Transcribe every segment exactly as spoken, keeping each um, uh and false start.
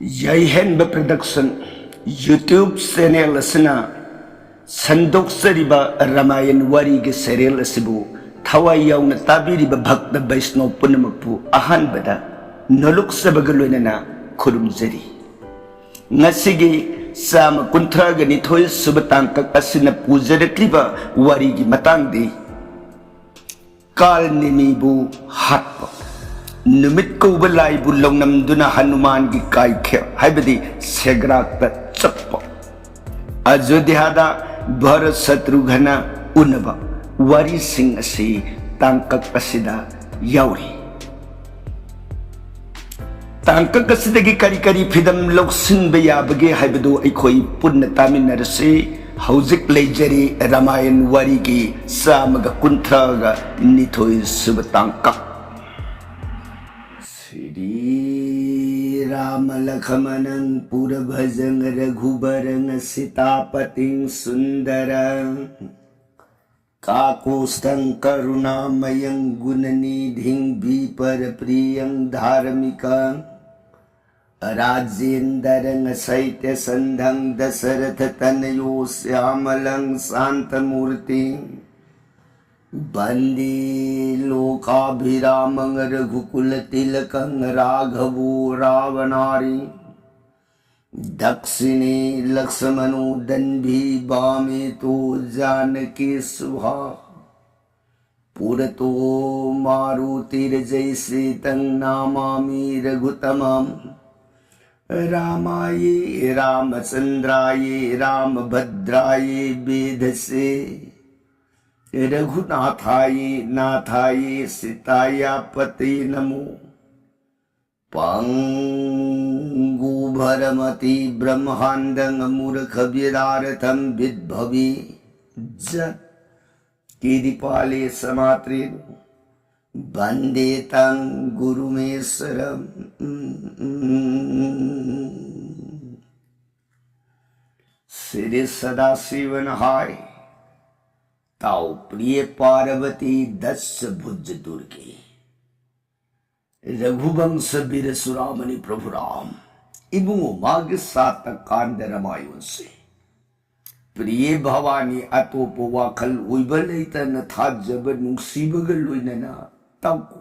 ꯌꯥꯏꯍꯦꯟꯕ production YouTube channel ꯑꯁꯤꯅ ꯁꯟꯗꯣꯛꯆꯔꯤꯕ ꯔꯥꯃꯥꯌꯟ ꯋꯥꯔꯤꯒꯤ serial ꯑꯁꯤꯕꯨ ꯊꯋꯥꯏ ꯌꯥꯎꯅ ꯇꯥꯕꯤꯔꯤꯕ ꯚꯛꯇ ꯕꯩꯁꯅꯣ ꯄꯨꯝꯅꯃꯛꯄꯨ ꯑꯍꯥꯟꯕꯗ ꯅꯣꯂꯨꯛꯆꯕꯒ ꯂꯣꯏꯅꯅ ꯈꯨꯔꯨꯝꯖꯔꯤ꯫ ꯉꯁꯤꯒꯤ ꯆꯥꯝꯃ ꯀꯨꯟꯊ꯭ꯔꯥꯒ ꯅꯤꯊꯣꯏ ꯁꯨꯕ ꯇꯥꯡꯀꯛ ꯑꯁꯤꯅ ꯄꯨꯖꯔꯛꯂꯤꯕ ꯋꯥꯔꯤꯒꯤ ꯃꯇꯥꯡꯗꯤ ꯀꯥꯜꯅꯤꯃꯤꯕꯨ ꯍꯥꯠꯄ꯫ ꯅꯨꯃꯤꯠ ꯀꯧꯕ ꯂꯥꯏꯕꯨ ꯂꯧꯅꯝꯗꯨꯅ ꯍꯅꯨꯃꯥꯟꯒꯤ ꯀꯥꯏꯈꯦ ꯍꯥꯏꯕꯗꯤ ꯁꯦꯒ꯭ꯔꯥꯛꯇ ꯆꯠꯄ꯫ ꯑꯖꯣꯙ꯭ꯌꯥꯗ ꯚꯔꯠ ꯁꯇ꯭ꯔꯨꯘꯅ ꯎꯅꯕ ꯋꯥꯔꯤꯁꯤꯡ ꯑꯁꯤ ꯇꯥꯡꯀꯛ ꯑꯁꯤꯗ ꯌꯥꯎꯔꯤ꯫ ꯇꯥꯡꯀꯛ ꯑꯁꯤꯗꯒꯤ ꯀꯔꯤ ꯀꯔꯤ ꯐꯤꯗꯝ ꯂꯧꯁꯤꯟꯕ ꯌꯥꯕꯒꯦ ꯍꯥꯏꯕꯗꯨ ꯑꯩꯈꯣꯏ ꯄꯨꯟꯅ ꯇꯥꯃꯤꯟꯅꯔꯁꯤ꯫ ꯍꯧꯖꯤꯛ ꯂꯩꯖꯔꯤ ꯔꯥꯃꯥꯌꯟ ꯋꯥꯔꯤꯒꯤ ꯆꯥꯝꯃꯒ ꯀꯨꯟꯊ꯭ꯔꯥꯒ ꯅꯤꯊꯣꯏ ꯁꯨꯕ ꯇꯥꯡꯀꯛ꯫ श्रीरामलक्ष्मणं पुरभजं रघुबरं सीतापतिं सुन्दरम्। काकुत्स्थं करुणामयं गुणनिधिं विप्रप्रियं धार्मिकं राजेन्द्रं सत्यसन्धं दशरथतनयो श्यामलं शान्तमूर्तिं वन्दे लोकाभिरामं रघुकुलतिलकं राघवो रावणारि दक्षिणे लक्ष्मणो दण्डी वामे तु जानकी सुहा। पुरतो मारुतिर्जयसितं नमामि रघुत्तमम्। रामाय रामचन्द्राय रामभद्राय वेधसे। रघुनाथाय नाथाय सीताय पते नमो। पङ्गुभ्रमति ब्रह्माण्डं मूर्खव्यदार्थं विद्भवे जत्। कृपाले समात्रेण वन्दे तं गुरुमीश्वरम्। श्री सदाशिवन हाय। ताऊ प्रिय पार्वती दश भुज दुर्गे। रघुवंश वीर सुरामणि प्रभु राम। ꯏꯕꯨꯡꯉꯣ ꯃꯥꯒꯤ ꯁꯥꯇ ꯀꯥꯟꯗ ꯔꯃꯥꯌꯣꯟꯁꯦ꯫ ꯄ꯭ꯔꯤꯌꯦ ꯚꯋꯥꯅꯤ, ꯑꯇꯣꯞꯄ ꯋꯥꯈꯜ ꯑꯣꯏꯕ ꯂꯩꯇꯅ ꯊꯥꯖꯕ ꯅꯨꯡꯁꯤꯕꯒ ꯂꯣꯏꯅꯅ ꯇꯥꯎꯀꯣ꯫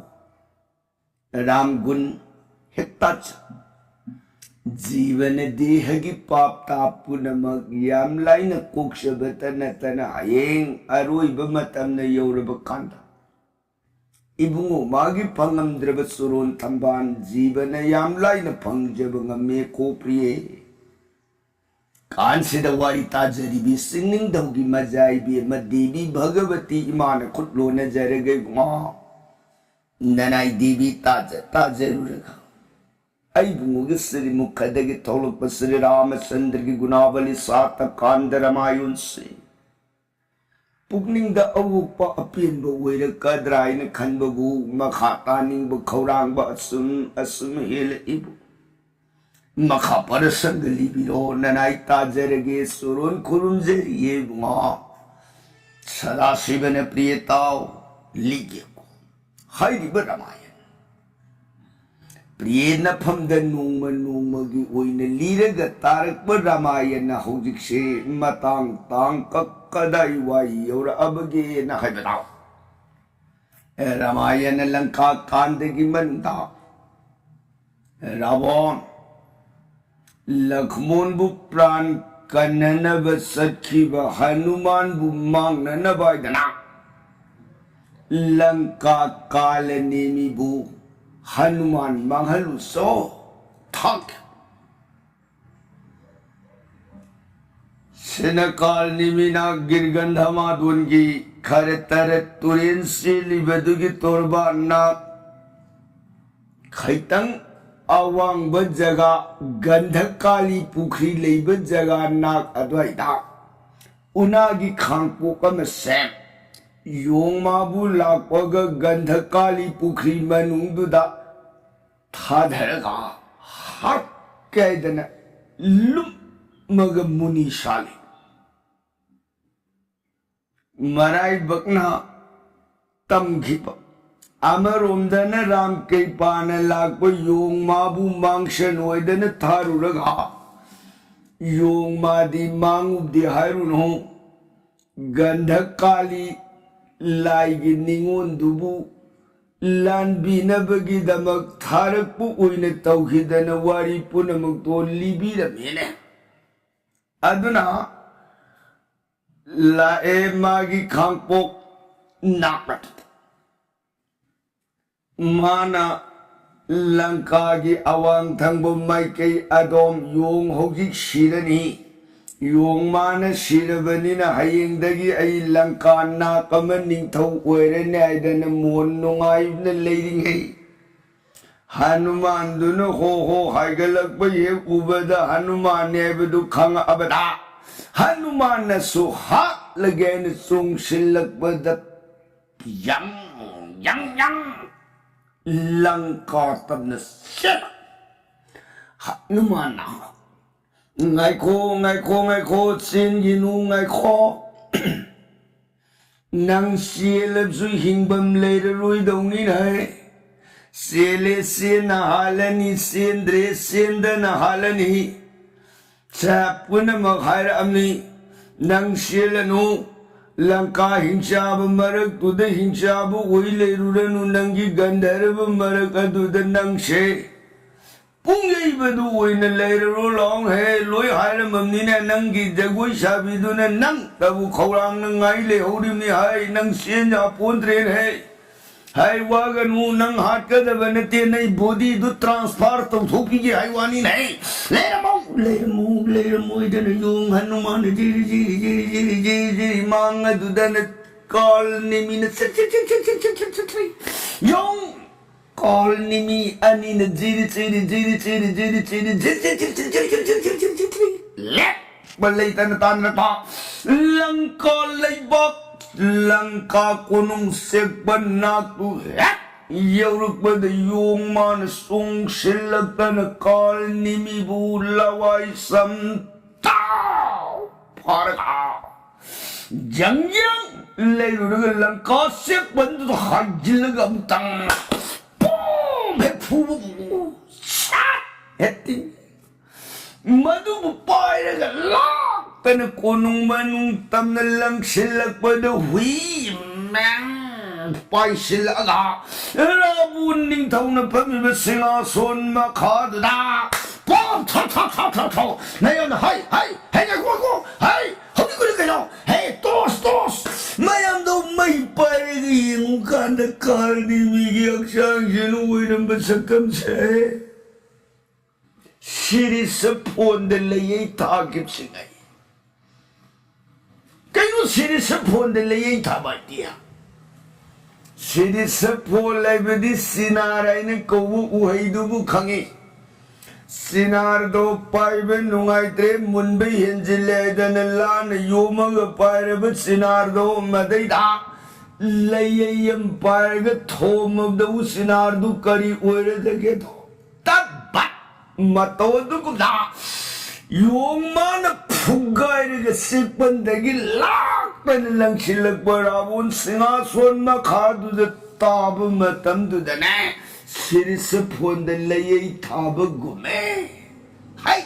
ꯔꯥꯝꯒꯨꯟ ꯍꯦꯛꯇꯥꯆ꯫ ꯖꯤꯕꯅ ꯗꯦꯍꯒꯤ ꯄꯥꯞ ꯇꯥꯞ ꯄꯨꯝꯅꯃꯛ ꯌꯥꯝ ꯂꯥꯏꯅ ꯀꯣꯛꯆꯕꯇ ꯅꯠꯇꯅ ꯍꯌꯦꯡ ꯑꯔꯣꯏꯕ ꯃꯇꯝꯅ ꯌꯧꯔꯕ ꯀꯥꯟꯗ ꯏꯕꯨꯡꯉꯣ ꯃꯥꯒꯤ ꯐꯪꯉꯝꯗ꯭ꯔꯕ ꯆꯨꯔꯣꯟ ꯊꯝꯕꯥꯜ ꯖꯤꯕꯅ ꯌꯥꯝ ꯂꯥꯏꯅ ꯐꯪꯖꯕ ꯉꯝꯃꯦ ꯀꯣ ꯄ꯭ꯔꯤꯌꯦ꯫ ꯀꯥꯟꯁꯤꯗ ꯋꯥꯔꯤ ꯇꯥꯖꯔꯤꯕꯤ ꯆꯤꯡꯅꯤꯡꯊꯧꯒꯤ ꯃꯖꯥ ꯏꯕꯦꯝꯃ ꯗꯦꯕꯤ ꯚꯒꯕꯇꯤ ꯏꯃꯥꯅ ꯈꯨꯠ ꯂꯣꯟꯅꯖꯔꯒ ꯏꯕꯨꯡꯉꯣ ꯅꯅꯥꯏ ꯗꯦꯕꯤ ꯇꯥꯖ ꯇꯥꯖꯔꯨꯔꯒ ꯑꯩꯕꯨꯡꯉꯣꯒꯤ ꯁꯤꯔꯤꯃꯨꯈꯗꯒꯤ ꯊꯣꯛꯂꯛꯄ ꯁ꯭ꯔꯤ ꯔꯥꯃꯆꯟꯗ꯭ꯔꯒꯤ ꯒꯨꯅꯥꯕꯂꯤ ꯁꯥꯇ ꯀꯥꯟꯗ ꯔꯃꯥꯌꯣꯟꯁꯤ ꯄꯨꯛꯅꯤꯡꯗ ꯑꯋꯣꯛꯄ ꯑꯄꯦꯟꯕ ꯑꯣꯏꯔꯛꯀꯗ꯭ꯔꯥ ꯍꯥꯏꯅ ꯈꯟꯕꯕꯨ ꯃꯈꯥ ꯇꯥꯅꯤꯡꯕ ꯈꯧꯔꯥꯡꯕ ꯑꯁꯨꯝ ꯑꯁꯨꯝ ꯍꯦꯜꯂꯛꯏꯕꯨ꯫ ꯃꯈꯥ ꯄꯔꯁꯪꯒ ꯂꯤꯕꯤꯔꯣ, ꯅꯅꯥꯏ ꯇꯥꯖꯔꯒꯦ, ꯆꯨꯔꯣꯟ ꯈꯨꯔꯨꯝꯖꯔꯤꯌꯦ ꯏꯕꯨꯡꯉꯣ꯫ ꯁꯗꯥꯁꯤꯕꯅ ꯄ꯭ꯔꯤꯌꯦ ꯇꯥꯎ, ꯂꯤꯒꯦꯀꯣ꯫ ꯍꯥꯏꯔꯤꯕ ꯔꯃꯥꯌꯟ ꯄ꯭ꯔꯤꯌꯦ ꯅꯐꯝꯗ ꯅꯣꯡꯃ ꯅꯣꯡꯃꯒꯤ ꯑꯣꯏꯅ ꯂꯤꯔꯒ ꯇꯥꯔꯛꯄ ꯔꯃꯥꯌꯟꯅ ꯍꯧꯖꯤꯛꯁꯦ ꯃꯇꯥꯡ ꯇꯥꯡ ꯀꯛ ꯀꯗꯥꯏ ꯋꯥꯏ ꯌꯧꯔꯛꯑꯕꯒꯦꯅ ꯍꯥꯏꯕ ꯇꯥꯎ꯫ ꯑꯦ, ꯔꯃꯥꯌꯟ ꯂꯪꯀꯥ ꯀꯥꯟꯗꯒꯤ ꯃꯅꯨꯡꯗ ꯔꯥꯕꯣꯟ ꯂꯛꯃꯣꯟꯕꯨ ꯄ꯭ꯔꯥꯟ ꯀꯟꯅꯅꯕ ꯆꯠꯈꯤꯕ ꯍꯅꯨꯃꯥꯟꯕꯨ ꯃꯥꯡꯅꯅꯕ ꯍꯥꯏꯗꯅ ꯂꯪꯀꯥ ꯀꯥꯂ ꯅꯦꯃꯤꯕꯨ ꯍꯅꯨꯃꯥꯟ ꯃꯥꯡꯍꯜꯂꯨꯆꯣ ꯊꯥꯈꯤ꯫ ꯁꯤꯅꯀꯥꯜ ꯅꯤꯃꯤꯅ ꯒꯤꯔꯒꯟꯙ ꯃꯥꯗꯣꯟꯒꯤ ꯈꯔ ꯇꯔ ꯇꯨꯔꯦꯟ ꯆꯦꯜꯂꯤꯕꯗꯨꯒꯤ ꯇꯣꯔꯕꯥꯟꯅ ꯈꯩꯇꯪ ꯑꯋꯥꯡꯕ ꯖꯒꯥ, ꯒꯟꯙꯀꯥꯂꯤ ꯄꯨꯈ꯭ꯔꯤ ꯂꯩꯕ ꯖꯒꯥ ꯅꯥꯛ ꯑꯗꯨꯋꯥꯏꯗ ꯎꯅꯥꯒꯤ ꯈꯥꯡꯄꯣꯛ ꯑꯃ ꯁꯦꯝ꯫ ꯌꯣꯡꯃꯥꯕꯨ ꯂꯥꯛꯄꯒ ꯒꯟꯙꯀꯥꯂꯤ ꯄꯨꯈ꯭ꯔꯤ ꯃꯅꯨꯡꯗꯨꯗ ꯊꯥꯗꯔꯒ ꯍꯥꯠꯀꯦ ꯍꯥꯏꯗꯅ ꯂꯨꯝꯃꯒ ꯃꯨꯅꯤ ꯁꯥꯜꯂꯤ꯫ ꯃꯔꯥꯏꯕꯛꯅ ꯇꯝꯈꯤꯕ ꯑꯃꯔꯣꯝꯗꯅ ꯔꯥꯝ ꯀ꯭ꯔꯤꯄꯥꯅ ꯂꯥꯛꯄ ꯌꯣꯡꯃꯥꯕꯨ ꯃꯥꯡꯁꯟ ꯑꯣꯏꯗꯅ ꯊꯥꯔꯨꯔꯒ, ꯌꯣꯡꯃꯥꯗꯤ ꯃꯥꯡꯉꯨꯕꯗꯤ ꯍꯥꯏꯔꯨꯅꯨ, ꯒꯟꯙꯀꯥꯂꯤ ꯂꯥꯏꯒꯤ ꯅꯤꯉꯣꯟꯗꯨꯕꯨ ꯂꯥꯟꯕꯤꯅꯕꯒꯤꯗꯃꯛ ꯊꯥꯔꯛꯄ ꯑꯣꯏꯅ ꯇꯧꯈꯤꯗꯅ ꯋꯥꯔꯤ ꯄꯨꯝꯅꯃꯛꯇꯣ ꯂꯤꯕꯤꯔꯝꯃꯦꯅꯦ꯫ ꯑꯗꯨꯅ ꯂꯥꯛꯑꯦ ꯃꯥꯒꯤ ꯈꯥꯡꯄꯣꯛ ꯅꯥꯛꯂꯛꯇ꯫ ꯃꯥꯅ ꯂꯪꯀꯥꯒꯤ ꯑꯋꯥꯡ ꯊꯪꯕ ꯃꯥꯏꯀꯩ ꯑꯗꯣꯝ ꯌꯣꯡ ꯍꯧꯖꯤꯛ ꯁꯤꯔꯅꯤ꯫ ꯌꯣꯡ ꯃꯥꯅ ꯁꯤꯔꯕꯅꯤꯅ ꯍꯌꯦꯡꯗꯒꯤ ꯑꯩ ꯂꯪꯀꯥ ꯅꯥꯛ ꯑꯃ ꯅꯤꯡꯊꯧ ꯑꯣꯏꯔꯅꯤ ꯍꯥꯏꯗꯅ ꯃꯣꯟ ꯅꯨꯡꯉꯥꯏꯅ ꯂꯩꯔꯤꯉꯩ, ꯍꯅꯨꯃꯥꯟꯗꯨꯅ ꯍꯣ ꯍꯣ ꯍꯥꯏꯒꯠꯂꯛꯄ ꯍꯦꯛ ꯎꯕꯗ ꯍꯅꯨꯃꯥꯟꯅꯦ ꯍꯥꯏꯕꯗꯨ ꯈꯪꯉꯛꯑꯕꯗ, ꯍꯅꯨꯃꯥꯟꯅꯁꯨ ꯍꯥꯠꯂꯒꯦ ꯍꯥꯏꯅ ꯆꯣꯡꯁꯤꯜꯂꯛꯄꯗ, ꯌꯪ, ꯌꯪ, ꯌꯪ, ꯂꯪꯀꯥ ꯇꯝꯅ ꯁꯦꯠ꯫ ꯍꯅꯨꯃꯥꯟꯅ, "ꯉꯥꯏꯈꯣ, ꯉꯥꯏꯈꯣ, ꯉꯥꯏꯈꯣ, ꯆꯦꯟꯒꯤꯅꯨ, ꯉꯥꯏꯈꯣ꯫ ꯅꯪ ꯆꯦꯜꯂꯕꯁꯨ ꯍꯤꯡꯐꯝ ꯂꯩꯔꯔꯣꯏꯗꯧꯅꯤꯅ ꯍꯥꯏ꯫ ꯆꯦꯜꯂꯦ, ꯆꯦꯟꯅ ꯍꯥꯜꯂꯅꯤ, ꯆꯦꯟꯗ꯭ꯔꯦ, ꯆꯦꯟꯗꯅ ꯍꯥꯜꯂꯅꯤ꯫ ꯁꯦ ꯄꯨꯝꯅꯃꯛ ꯍꯥꯏꯔꯛꯑꯝꯃꯤ, ꯅꯪ ꯆꯦꯜꯂꯅꯨ, ꯂꯪꯀꯥ ꯍꯤꯡꯆꯥꯕ ꯃꯔꯛꯇꯨꯗ ꯍꯤꯡꯆꯥꯕ ꯑꯣꯏ ꯂꯩꯔꯨꯔꯅꯨ, ꯅꯪꯒꯤ ꯒꯟꯙꯔꯕ ꯃꯔꯛ ꯑꯗꯨꯗ ꯅꯪꯁꯦ ꯄꯨꯡꯌꯩꯕꯗꯨ ꯑꯣꯏꯅ ꯂꯩꯔꯔꯣ ꯂꯥꯎ ꯍꯦ, ꯂꯣꯏ ꯍꯥꯏꯔꯝꯃꯕꯅꯤꯅꯦ, ꯅꯪꯒꯤ ꯖꯒꯣꯏ ꯁꯥꯕꯤꯗꯨꯅ ꯅꯪ ꯇꯕꯨ ꯈꯧꯔꯥꯡꯅ ꯉꯥꯏ ꯂꯩꯍꯧꯔꯤꯕꯅꯤ ꯍꯥꯏ, ꯅꯪ ꯆꯦꯟ ꯌꯥꯄꯣꯟꯗ꯭ꯔꯦꯅ ꯍꯦ꯫ ꯍꯥꯏ ꯋꯥꯒꯅꯨ, ꯅꯪ ꯍꯥꯠꯀꯗꯕ ꯅꯠꯇꯦ, ꯅꯪ ꯕꯣꯗꯤꯗꯨ ꯇ꯭ꯔꯥꯟꯁꯐꯔ ꯇꯧꯊꯣꯛꯄꯤꯒꯦ ꯍꯥꯏ ꯋꯥꯅꯤꯅꯦ꯫ ꯂꯩꯔꯝꯃꯣ, ꯂꯩꯔꯝꯃꯣ, ꯂꯩꯔꯝꯃꯣꯏꯗꯅ ꯌꯣꯡ ꯍꯅꯨꯃꯥꯟ ꯖꯤꯔꯤ ꯖꯤꯔꯤ ꯖꯤꯔꯤ ꯖꯤꯔꯤ ꯖꯤꯔꯤ ꯖꯤꯔꯤ ꯃꯥꯡ ꯑꯗꯨꯗꯅ ꯀꯥꯜ ꯅꯤꯃꯤꯅ ꯆꯠ ꯆꯠ ꯆꯠ ꯆꯠ ꯆꯠ ꯆꯠ ꯆꯠ ꯆꯠ꯫ ꯌꯣꯡ ꯀꯥꯜ ꯅꯤꯃꯤ ꯑꯅꯤꯅ ꯖꯤꯔꯤ ꯖꯤꯔꯤ ꯖꯤꯔꯤ ꯖꯤꯔꯤ ꯖꯤꯔꯤ ꯖꯤꯔꯤ ꯖꯤꯔꯤ ꯖꯤꯔꯤ ꯖꯤꯔꯤ ꯖꯤꯔꯤ ꯖꯤꯔꯤ ꯖꯤꯔꯤ ꯖꯤꯔꯤ ꯖꯤꯔꯤ ꯖꯤꯔꯤ ꯖꯤꯔꯤ ꯂꯦꯞꯄ ꯂꯩꯇꯅ ꯇꯥꯟꯅꯔꯛꯄ ꯂꯪꯀꯥ ꯂꯩꯕꯥꯛ, ꯂꯪꯀꯥ ꯀꯣꯅꯨꯡ ꯁꯦꯛꯄ ꯅꯥꯛꯇꯨ ꯍꯦꯛ ꯌꯧꯔꯛꯄꯗ ꯌꯣꯡ ꯃꯥꯅ ꯆꯣꯡꯁꯤꯜꯂꯛꯇꯅ ꯀꯥꯜ ꯅꯤꯃꯤꯕꯨ ꯂꯋꯥꯏ ꯁꯝ ꯇꯥꯎ ꯐꯥꯔꯒ ꯖꯪ ꯖꯪ ꯂꯩꯔꯨꯔꯒ ꯂꯪꯀꯥ ꯆꯦꯛꯄꯟꯗꯨꯗ ꯍꯥꯏꯖꯤꯜꯂꯒ ꯑꯃꯨꯛꯇꯪ ꯄꯣꯝ ꯍꯦꯛ ꯐꯨꯕ, ꯁꯠ ꯍꯦꯛ ꯇꯤꯡ꯫ ꯃꯗꯨꯕꯨ ꯄꯥꯏꯔꯒ ꯂꯥꯛꯇꯅ ꯀꯣꯅꯨꯡ ꯃꯅꯨꯡ ꯇꯝꯅ ꯂꯪꯁꯤꯜꯂꯛꯄꯗ ꯍꯨꯏ ꯃꯦꯡ ꯄꯥꯏꯁꯤꯜꯂꯛꯑꯒ ꯔꯥꯕꯨꯟ ꯅꯤꯡꯊꯧꯅ ꯐꯝꯃꯤꯕ ꯁꯤꯡꯍꯥꯁꯣꯟ ꯃꯈꯥꯗꯨꯗ ꯄꯣꯝ ꯊꯥ ꯊꯥ ꯊꯥ ꯊꯥ ꯊꯥ ꯃꯌꯥꯝꯅ ꯍꯩ ꯍꯩ ꯍꯩ ꯉꯥꯏꯈꯣ ꯉꯥꯏꯈꯣ ꯍꯩ ꯍꯧꯖꯤꯛ ꯀꯨꯂꯤ ꯀꯩꯅꯣ ꯍꯦ ꯇꯣꯁ ꯇꯣꯁ ꯃꯌꯥꯝꯗꯣ ꯃꯩ ꯄꯥꯏꯔꯒ ꯌꯦꯡꯉꯨꯀꯥꯟꯗ ꯀꯥꯔꯅꯤ ꯃꯤꯒꯤ ꯍꯛꯆꯥꯡꯁꯤꯅ ꯑꯣꯏꯔꯝꯕ ꯁꯛꯇꯝꯁꯦ꯫ ꯁꯤꯔꯤꯁ ꯐꯣꯟꯗ ꯂꯩꯌꯩ ꯊꯥꯈꯤꯕꯁꯤꯡ ꯑꯩ꯫ ꯀꯩꯅꯣ ꯁꯤꯔꯤꯁ ꯐꯣꯟꯗ ꯂꯩꯌꯩ ꯊꯥꯕ ꯍꯥꯏꯗꯤ? ꯁꯤꯔꯤꯁ ꯐꯣꯟ ꯍꯥꯏꯕꯗꯤ ꯆꯤꯅꯥꯔ ꯍꯥꯏꯅ ꯀꯧꯕ ꯎꯍꯩꯗꯨꯕꯨ ꯈꯪꯉꯤ꯫ ꯆꯤꯅꯥꯔꯗꯣ ꯄꯥꯏꯕ ꯅꯨꯡꯉꯥꯏꯇ꯭ꯔꯦ, ꯃꯨꯟꯕ ꯍꯦꯟꯖꯤꯜꯂꯦ ꯍꯥꯏꯗꯅ ꯂꯥꯟꯅ ꯌꯣꯝꯃꯒ ꯄꯥꯏꯔꯕ ꯆꯤꯅꯥꯔꯗꯣ ꯃꯗꯩꯗ ꯂꯩꯌꯩ ꯑꯃ ꯄꯥꯏꯔꯒ ꯊꯣꯝꯃꯕꯗꯕꯨ ꯆꯤꯅꯥꯔꯗꯨ ꯀꯔꯤ ꯑꯣꯏꯔꯗꯒꯦꯗꯣ? ꯇꯠ ꯕꯠ ꯃꯇꯧ ꯑꯗꯨꯒꯨꯝꯅ ꯌꯣꯡ ꯃꯥꯅ ꯐꯨꯒꯥꯏꯔꯒ ꯆꯦꯛꯄꯟꯗꯒꯤ ꯂꯥꯛꯇꯅ ꯂꯪꯁꯤꯜꯂꯛꯄ ꯔꯥꯕꯣꯟ ꯁꯤꯡꯍꯥꯁꯣꯟ ꯃꯈꯥꯗꯨꯗ ꯇꯥꯕ ꯃꯇꯝꯗꯨꯗꯅꯦ, ꯁꯤꯔꯤꯁ ꯐꯣꯟꯗ ꯂꯩꯌꯩ ꯊꯥꯕꯒꯨꯝꯃꯦ꯫ ꯍꯩ!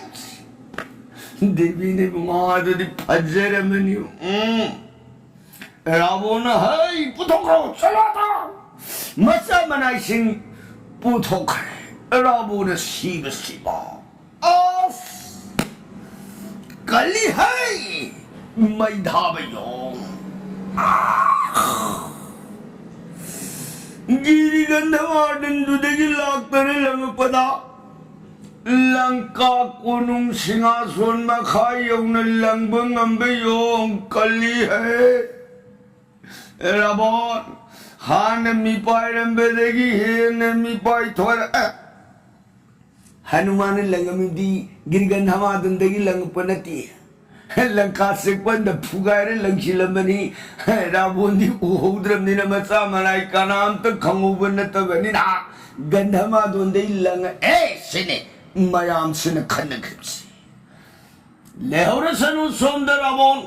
ꯗꯦꯕꯤꯅ ꯏꯕꯨꯡꯉꯣ ꯑꯗꯨꯗꯤ ꯐꯖꯔꯝꯃꯅꯤ꯫ ꯎꯝ꯫ ꯔꯥꯕꯣꯟꯅ, "ꯍꯩ, ꯄꯨꯊꯣꯛꯈ꯭ꯔꯣ, ꯆꯠꯂꯣ ꯑꯗꯣ!" ꯃꯆꯥ ꯃꯅꯥꯏꯁꯤꯡ ꯄꯨꯊꯣꯛꯈ꯭ꯔꯦ꯫ ꯔꯥꯕꯣꯟꯅ ꯁꯤꯕ ꯁꯤꯕ꯫ ꯑꯁ! ꯀꯜꯂꯤ ꯍꯩ! ꯃꯩ ꯊꯥꯕ ꯌꯣꯡ꯫ ꯑꯥ! ꯒꯤꯔꯤ ꯒꯟꯙꯃꯥꯔꯗꯟꯗꯨꯗꯒꯤ ꯂꯥꯛꯇꯅ ꯂꯪꯉꯛꯄꯗ ꯂꯪꯀꯥ ꯀꯣꯅꯨꯡ ꯁꯤꯡꯍꯥꯁꯣꯟ ꯃꯈꯥ ꯌꯧꯅ ꯂꯪꯕ ꯉꯝꯕ ꯌꯣꯡ ꯀꯜꯂꯤ ꯍꯩ꯫ ꯔꯥꯕꯣꯟ, ꯍꯥꯟꯅ ꯃꯤꯄꯥꯏꯔꯝꯕꯗꯒꯤ ꯍꯦꯟꯅ ꯃꯤꯄꯥꯏ ꯊꯣꯔꯛꯑꯦ꯫ ꯍꯅꯨꯃꯥꯟꯅ ꯂꯪꯉꯝꯃꯤꯗꯤ ꯒꯤꯔꯤ ꯒꯟꯙꯃꯥꯔꯗꯟꯗꯒꯤ ꯂꯪꯉꯛꯄ ꯅꯠꯇꯦ꯫ ꯂꯪꯀꯥ ꯆꯦꯛꯄꯟꯗ ꯐꯨꯒꯥꯏꯔ ꯂꯪꯁꯤꯜꯂꯝꯕꯅꯤ꯫ ꯔꯥꯕꯣꯟꯗꯤ ꯎꯍꯧꯗ꯭ꯔꯕꯅꯤꯅ ꯃꯆꯥ ꯃꯅꯥꯏ ꯀꯅꯥꯝꯇ ꯈꯪꯍꯧꯕ ꯅꯠꯇꯕꯅꯤꯅ ꯒꯟꯙꯃꯥꯗꯣꯟꯗꯩ ꯂꯪꯉꯛꯑꯦ ꯁꯤꯅꯤ ꯃꯌꯥꯝꯁꯤꯅ ꯈꯟꯅꯈꯤꯕꯁꯤ꯫ ꯂꯩꯍꯧꯔꯁꯅꯨ ꯁꯣꯝꯗ ꯔꯥꯕꯣꯟ꯫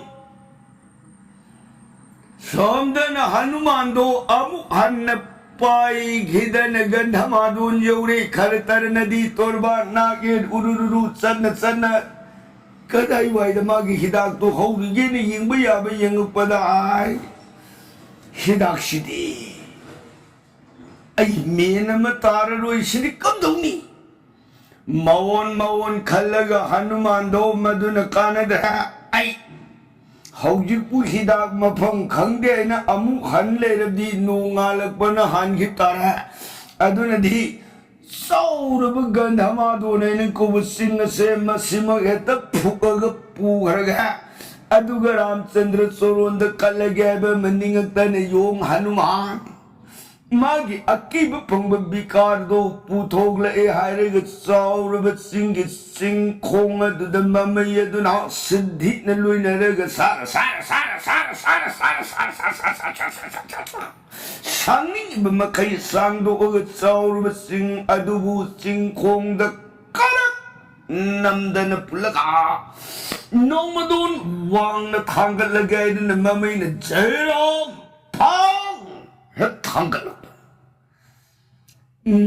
ꯁꯣꯝꯗꯅ ꯍꯅꯨꯃꯥꯟꯗꯣ ꯑꯃꯨꯛ ꯍꯟꯅ ꯄꯥꯏꯈꯤꯗꯅ ꯒꯟꯙꯃꯥꯗꯣꯟ ꯌꯧꯔꯦ꯫ ꯈꯔ ꯇꯔꯅꯗꯤ ꯇꯣꯔꯕꯥꯟ ꯅꯥꯛ ꯌꯦꯠ ꯎꯔꯨꯔꯨꯔꯨ ꯆꯠꯅ ꯆꯠꯅ ꯀꯗꯥꯏꯋꯥꯏꯗ ꯃꯥꯒꯤ ꯍꯤꯗꯥꯛꯇꯣ ꯍꯧꯔꯤꯒꯦꯅ ꯌꯦꯡꯕ ꯌꯥꯕ ꯌꯦꯡꯉꯛꯄꯗ, ꯑꯥꯏ, ꯍꯤꯗꯥꯛꯁꯤꯗꯤ ꯑꯩ ꯃꯦꯟ ꯑꯃ ꯇꯥꯔꯔꯣꯏ, ꯁꯤꯗꯤ ꯀꯝꯗꯧꯅꯤ? ꯃꯑꯣꯟ ꯃꯑꯣꯟ ꯈꯜꯂꯒ ꯍꯅꯨꯃꯥꯟꯗꯣ ꯃꯗꯨꯅ ꯀꯥꯟꯅꯗ꯭ꯔꯦ꯫ ꯑꯩ ꯍꯧꯖꯤꯛꯄꯨ ꯍꯤꯗꯥꯛ ꯃꯐꯝ ꯈꯪꯗꯦ ꯍꯥꯏꯅ ꯑꯃꯨꯛ ꯍꯟ ꯂꯩꯔꯕꯗꯤ ꯅꯣꯡꯉꯥꯜꯂꯛꯄꯅ ꯍꯥꯟꯈꯤ ꯇꯥꯔꯦ꯫ ꯑꯗꯨꯅꯗꯤ ꯆꯥꯎꯔꯕ ꯒꯟꯙꯃꯥꯗꯣꯟ ꯍꯥꯏꯅ ꯀꯧꯕ ꯆꯤꯡ ꯑꯁꯦ ꯃꯁꯤꯃꯛ ꯍꯦꯛꯇ ꯐꯨꯛꯑꯒ ꯄꯨꯈ꯭ꯔꯒꯦ꯫ ꯑꯗꯨꯒ ꯔꯥꯝꯆꯟꯗ꯭ꯔ ꯆꯣꯔꯣꯟꯗ ꯀꯠꯂꯒꯦ ꯍꯥꯏꯕ ꯑꯃ ꯅꯤꯡꯉꯛꯇꯅ ꯌꯣꯡ ꯍꯅꯨꯃꯥꯟ ꯃꯥꯒꯤ ꯑꯀꯤꯕ ꯐꯪꯕ ꯕꯤꯀꯥꯔꯗꯣ ꯄꯨꯊꯣꯛꯂꯛꯑꯦ ꯍꯥꯏꯔꯒ ꯆꯥꯎꯔꯕ ꯆꯤꯡꯒꯤ ꯆꯤꯡꯈꯣꯡ ꯑꯗꯨꯗ ꯃꯃꯩ ꯑꯗꯨꯅ ꯁꯤꯟꯊꯤꯅ ꯂꯣꯏꯅꯔꯒ ꯁꯥꯔ ꯁꯥꯔ ꯁꯥꯔ ꯁꯥꯔ ꯁꯥꯔ ꯁꯥꯔ ꯁꯥꯔ ꯁꯥꯔ ꯁꯥꯔ ꯁꯥꯔ ꯁꯥꯡꯅꯤꯡꯉꯤꯕ ꯃꯈꯩ ꯁꯥꯡꯗꯣꯛꯑꯒ ꯆꯥꯎꯔꯕ ꯆꯤꯡ ꯑꯗꯨꯕꯨ ꯆꯤꯡꯈꯣꯡꯗ ꯀꯔꯛ ꯅꯝꯗꯅ ꯄꯨꯜꯂꯒ ꯅꯣꯡꯃꯗꯣꯟ ꯋꯥꯡꯅ ꯊꯥꯡꯒꯠꯂꯒꯦ ꯍꯥꯏꯗꯨꯅ ꯃꯃꯩꯅ ꯖꯩꯔꯣꯝ ꯊꯥꯡ ꯍꯦꯛ ꯊꯥꯡꯒꯠꯂꯛꯄ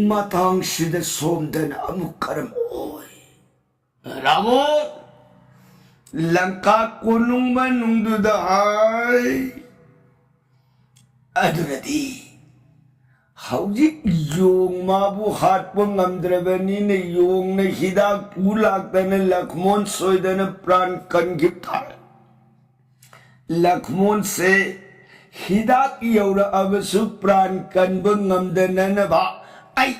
ꯃꯇꯥꯡꯁꯤꯗ ꯁꯣꯝꯗꯅ ꯑꯃꯨꯛ ꯀꯔꯝ ꯑꯣꯏ? ꯔꯥꯕꯣꯟ ꯂꯪꯀꯥ ꯀꯣꯅꯨꯡ ꯃꯅꯨꯡꯗꯨꯗ ꯍꯥꯏ꯫ ꯑꯗꯨꯅꯗꯤ ꯍꯧꯖꯤꯛ ꯌꯣꯡ ꯃꯥꯕꯨ ꯍꯥꯠꯄ ꯉꯝꯗ꯭ꯔꯕꯅꯤꯅ ꯌꯣꯡꯅ ꯍꯤꯗꯥꯛ ꯄꯨ ꯂꯥꯛꯇꯅ ꯂꯛꯃꯣꯟ ꯁꯣꯏꯗꯅ ꯄ꯭ꯔꯥꯟ ꯀꯟꯈꯤꯕ ꯇꯥꯔꯦ꯫ ꯂꯛꯃꯣꯟꯁꯦ ꯍꯤꯗꯥꯛ ꯌꯧꯔꯛꯑꯕꯁꯨ ꯄ꯭ꯔꯥꯟ ꯀꯟꯕ ꯉꯝꯗꯅꯅꯕ ꯑꯩ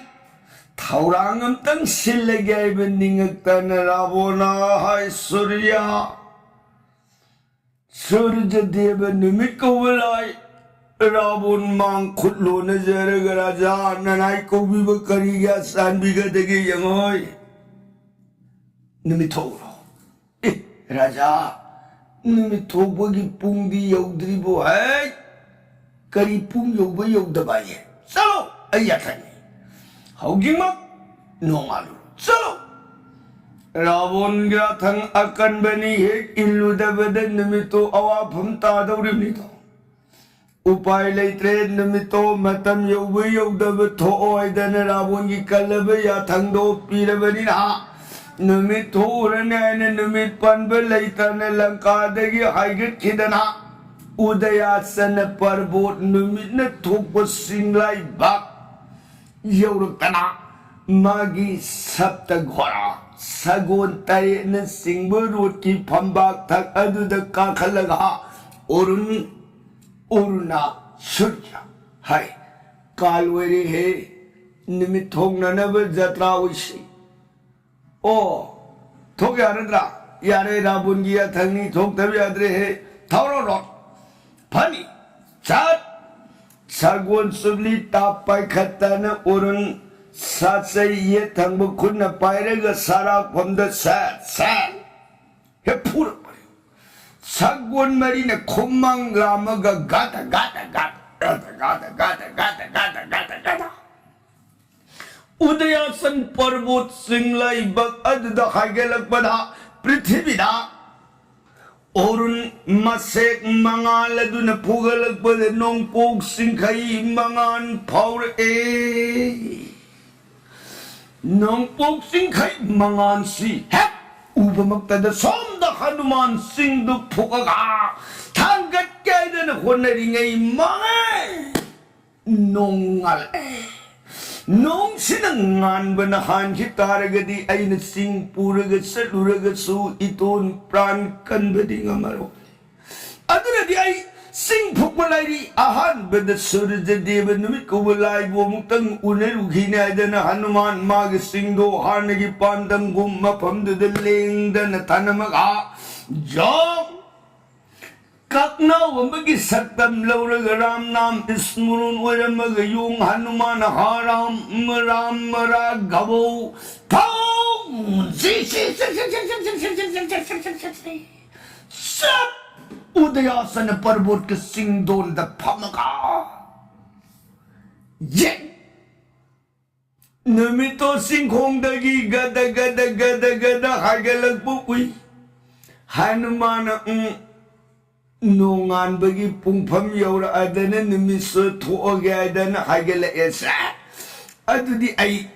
ꯊꯧꯔꯥꯡ ꯑꯝꯇꯪ ꯁꯤꯜꯂꯒꯦ ꯍꯥꯏꯕ ꯅꯤꯡꯉꯛꯇꯅ ꯔꯥꯕꯣꯅ ꯍꯥꯏ ꯁꯨꯔꯤꯌꯥ꯫ ꯁꯨꯔꯖꯗꯦꯕ ꯅꯨꯃꯤꯠ ꯀꯧꯕ ꯂꯥꯏ꯫ ꯔꯥꯕꯣꯟ ꯃꯥꯡ ꯈꯨꯠ ꯂꯣꯟꯅꯖꯔꯒ ꯔꯥꯖꯥ ꯅꯅꯥꯏ ꯀꯧꯕꯤꯕ ꯀꯔꯤꯒꯤ ꯑꯁꯥꯟꯕꯤꯒꯗꯒꯦ ꯌꯦꯡꯉꯣꯏ꯫ ꯅꯨꯃꯤꯠ ꯊꯣꯛꯎꯔꯣ꯫ ꯑꯦ, ꯔꯥꯖꯥ, ꯅꯨꯃꯤꯠ ꯊꯣꯛꯄꯒꯤ ꯄꯨꯡꯗꯤ ꯌꯧꯗ꯭ꯔꯤꯕꯣ? ꯍꯩ! ꯀꯔꯤ ꯄꯨꯡ ꯌꯧꯕ ꯌꯧꯗꯕ ꯍꯥꯏꯌꯦ? ꯆꯠꯂꯣ, ꯑꯩ ꯌꯥꯊꯪꯅꯤ꯫ ꯍꯧꯖꯤꯛꯃꯛ ꯅꯣꯡꯉꯥꯜꯂꯨ꯫ ꯆꯠꯂꯣ! ꯔꯥꯕꯣꯟꯒꯤ ꯌꯥꯊꯪ ꯑꯀꯟꯕꯅꯤ, ꯍꯦꯛ ꯏꯜꯂꯨꯗꯕꯗ ꯅꯨꯃꯤꯠꯇꯣ ꯑꯋꯥꯐꯝ ꯇꯥꯗꯧꯔꯤꯕꯅꯤꯗꯣ꯫ ꯎꯄꯥꯏ ꯂꯩꯇ꯭ꯔꯦ, ꯅꯨꯃꯤꯠꯇꯣ ꯃꯇꯝ ꯌꯧꯕ ꯌꯧꯗꯕ ꯊꯣꯛꯑꯣ ꯍꯥꯏꯗꯅ ꯔꯥꯕꯣꯟꯒꯤ ꯀꯜꯂꯕ ꯌꯥꯊꯪꯗꯣ ꯄꯤꯔꯕꯅꯤꯅ, ꯅꯨꯃꯤꯠ ꯊꯣꯛꯎꯔꯅꯤ ꯍꯥꯏꯅ ꯅꯨꯃꯤꯠ ꯄꯟꯕ ꯂꯩꯇꯅ ꯂꯪꯀꯥꯗꯒꯤ ꯍꯥꯏꯒꯠꯈꯤꯗꯅ, ꯎꯗꯌꯥꯆꯅ ꯄꯔꯕꯣꯠ ꯅꯨꯃꯤꯠꯅ ꯊꯣꯛꯄ ꯆꯤꯡꯂꯩꯕꯥꯛ ꯌꯧꯔꯛꯇꯅ, ꯃꯥꯒꯤ ꯁꯞꯇ ꯒꯣꯔꯥ, ꯁꯒꯣꯜ ꯇꯔꯦꯠꯅ ꯆꯤꯡꯕ ꯔꯣꯠꯀꯤ ꯐꯝꯕꯥꯛ ꯊꯛ ꯑꯗꯨꯗ ꯀꯥꯈꯠꯂꯒ, ꯑꯣꯔꯨꯟ, ꯑꯣꯔꯨꯅꯥ, ꯁꯨꯔꯌꯥ ꯍꯥꯏ꯫ ꯀꯥꯜ ꯑꯣꯏꯔꯦꯍꯦ, ꯅꯨꯃꯤꯠ ꯊꯣꯡꯅꯅꯕ ꯖꯇ꯭ꯔꯥ ꯑꯣꯏꯁꯤ꯫ ꯑꯣ, ꯊꯣꯛ ꯌꯥꯔꯗ꯭ꯔꯥ? ꯌꯥꯔꯦ, ꯔꯥꯕꯨꯟꯒꯤ ꯌꯥꯊꯪꯅꯤ, ꯊꯣꯛꯇꯕ ꯌꯥꯗ꯭ꯔꯦꯍꯦ꯫ ꯊꯧꯔꯣ ꯔꯣꯠ꯫ ꯐꯅꯤ꯫ ꯆꯠ! ꯁꯒꯣꯜ ꯆꯨꯞꯂꯤ ꯇꯥꯞ ꯄꯥꯏꯈꯠꯇꯅ ꯎꯔꯨꯟ ꯁꯥꯠꯆꯩ, ꯌꯦꯠ ꯊꯪꯕ ꯈꯨꯠꯅ ꯄꯥꯏꯔꯒ ꯁꯔꯥꯛꯐꯝꯗ ꯁꯦꯠ ꯁꯦꯠ ꯍꯦꯛ ꯐꯨꯔꯛꯄꯅꯤ꯫ ꯁꯒꯣꯜ ꯃꯔꯤꯅ ꯈꯨꯃꯪ ꯂꯥꯝꯃꯒ God God God God God God God God God God ꯎꯗꯌꯥꯁꯟ ꯄꯔꯕꯣꯠ ꯆꯤꯡꯂꯩꯕꯛ ꯑꯗꯨꯗ ꯍꯥꯏꯒꯠꯂꯛꯄꯗ, ꯄ꯭ꯔꯤꯊꯤꯕꯤꯗ ꯑꯣꯔꯨꯟ ꯃꯁꯦꯛ ꯃꯉꯥꯜ ꯑꯗꯨꯅ ꯐꯨꯒꯠꯂꯛꯄꯗ ꯅꯣꯡꯄꯣꯛ ꯆꯤꯡꯈꯩ ꯃꯉꯥꯜ ꯐꯥꯎꯔꯛꯑꯦ꯫ ꯅꯣꯡꯄꯣꯛ ꯆꯤꯡꯈꯩ ꯃꯉꯥꯜꯁꯤ ꯍꯦꯛ ꯎꯕꯃꯛꯇꯗ ꯁꯣꯝꯗ ꯍꯅꯨꯃꯥꯟ ꯆꯤꯡꯗꯨ ꯐꯨꯛꯑꯒ ꯊꯥꯡꯒꯠꯀꯦ ꯍꯥꯏꯗꯅ ꯍꯣꯠꯅꯔꯤꯉꯩ ꯃꯉꯥꯜ ꯅꯣꯡ ꯉꯥꯜꯂꯛꯑꯦ꯫ ꯅꯣꯡꯁꯤꯅ ꯉꯥꯟꯕꯅ ꯍꯥꯟꯈꯤ ꯇꯥꯔꯒꯗꯤ ꯑꯩꯅ ꯆꯤꯡ ꯄꯨꯔꯒ ꯆꯠꯂꯨꯔꯒꯁꯨ ꯏꯇꯣꯟ ꯄ꯭ꯔꯥꯟ ꯀꯟꯕꯗꯤ ꯉꯝꯃꯔꯣꯏ꯫ ꯑꯗꯨꯅꯗꯤ ꯑꯩ ꯆꯤꯡ ꯐꯨꯛꯄ ꯂꯥꯏꯔꯤ꯫ ꯑꯍꯥꯟꯕꯗ ꯁꯨꯔꯖꯗꯦꯕ ꯅꯨꯃꯤꯠ ꯀꯧꯕ ꯂꯥꯏꯕꯨ ꯑꯃꯨꯛꯇꯪ ꯎꯅꯔꯨꯈꯤꯅꯤ ꯍꯥꯏꯗꯅ ꯍꯅꯨꯃꯥꯟ ꯃꯥꯒꯤ ꯆꯤꯡꯗꯣ ꯍꯥꯟꯅꯒꯤ ꯄꯥꯟꯗꯝꯒꯨꯝ ꯃꯐꯝꯗꯨꯗ ꯂꯦꯡꯗꯅ ꯊꯅꯝꯃꯒ ꯖꯣꯝ ꯀꯛꯅꯥꯎ ꯑꯃꯒꯤ ꯁꯛꯇꯝ ꯂꯧꯔꯒ ꯔꯥꯝ ꯅꯥꯝ ꯏꯁꯃꯨꯔꯨꯟ ꯑꯣꯏꯔꯝꯃꯒ ꯌꯣꯡ ꯍꯅꯨꯃꯥꯟ ꯍꯥ ꯔꯥꯝ ꯔꯥꯝ ꯔꯥ ꯒꯕꯧ ꯐꯧ ꯖꯤ ꯁꯤ ꯆꯞ ꯎꯗꯌꯥꯁꯅ ꯄꯔꯕꯣꯠꯀ ꯆꯤꯡꯗꯣꯟꯗ ꯐꯝꯃꯒ ꯌꯦ ꯅꯨꯃꯤꯠꯇꯣ ꯆꯤꯡꯈꯣꯡꯗꯒꯤ ꯒꯗ ꯒꯗ ꯒꯗ ꯒꯗ ꯍꯥꯏꯒꯠꯂꯛꯄ ꯎꯏ꯫ ꯍꯅꯨꯃꯥꯟꯅ ꯎꯝ ꯅꯣꯡꯉꯥꯟꯕꯒꯤ ꯄꯨꯡꯐꯝ ꯌꯧꯔꯛꯑꯗꯅ ꯅꯨꯃꯤꯠꯁꯨ ꯊꯣꯛꯑꯒꯦ ꯍꯥꯏꯗꯅ ꯍꯥꯏꯒꯠꯂꯛꯑꯦ꯫ ꯁꯦ, ꯑꯗꯨꯗꯤ ꯑꯩ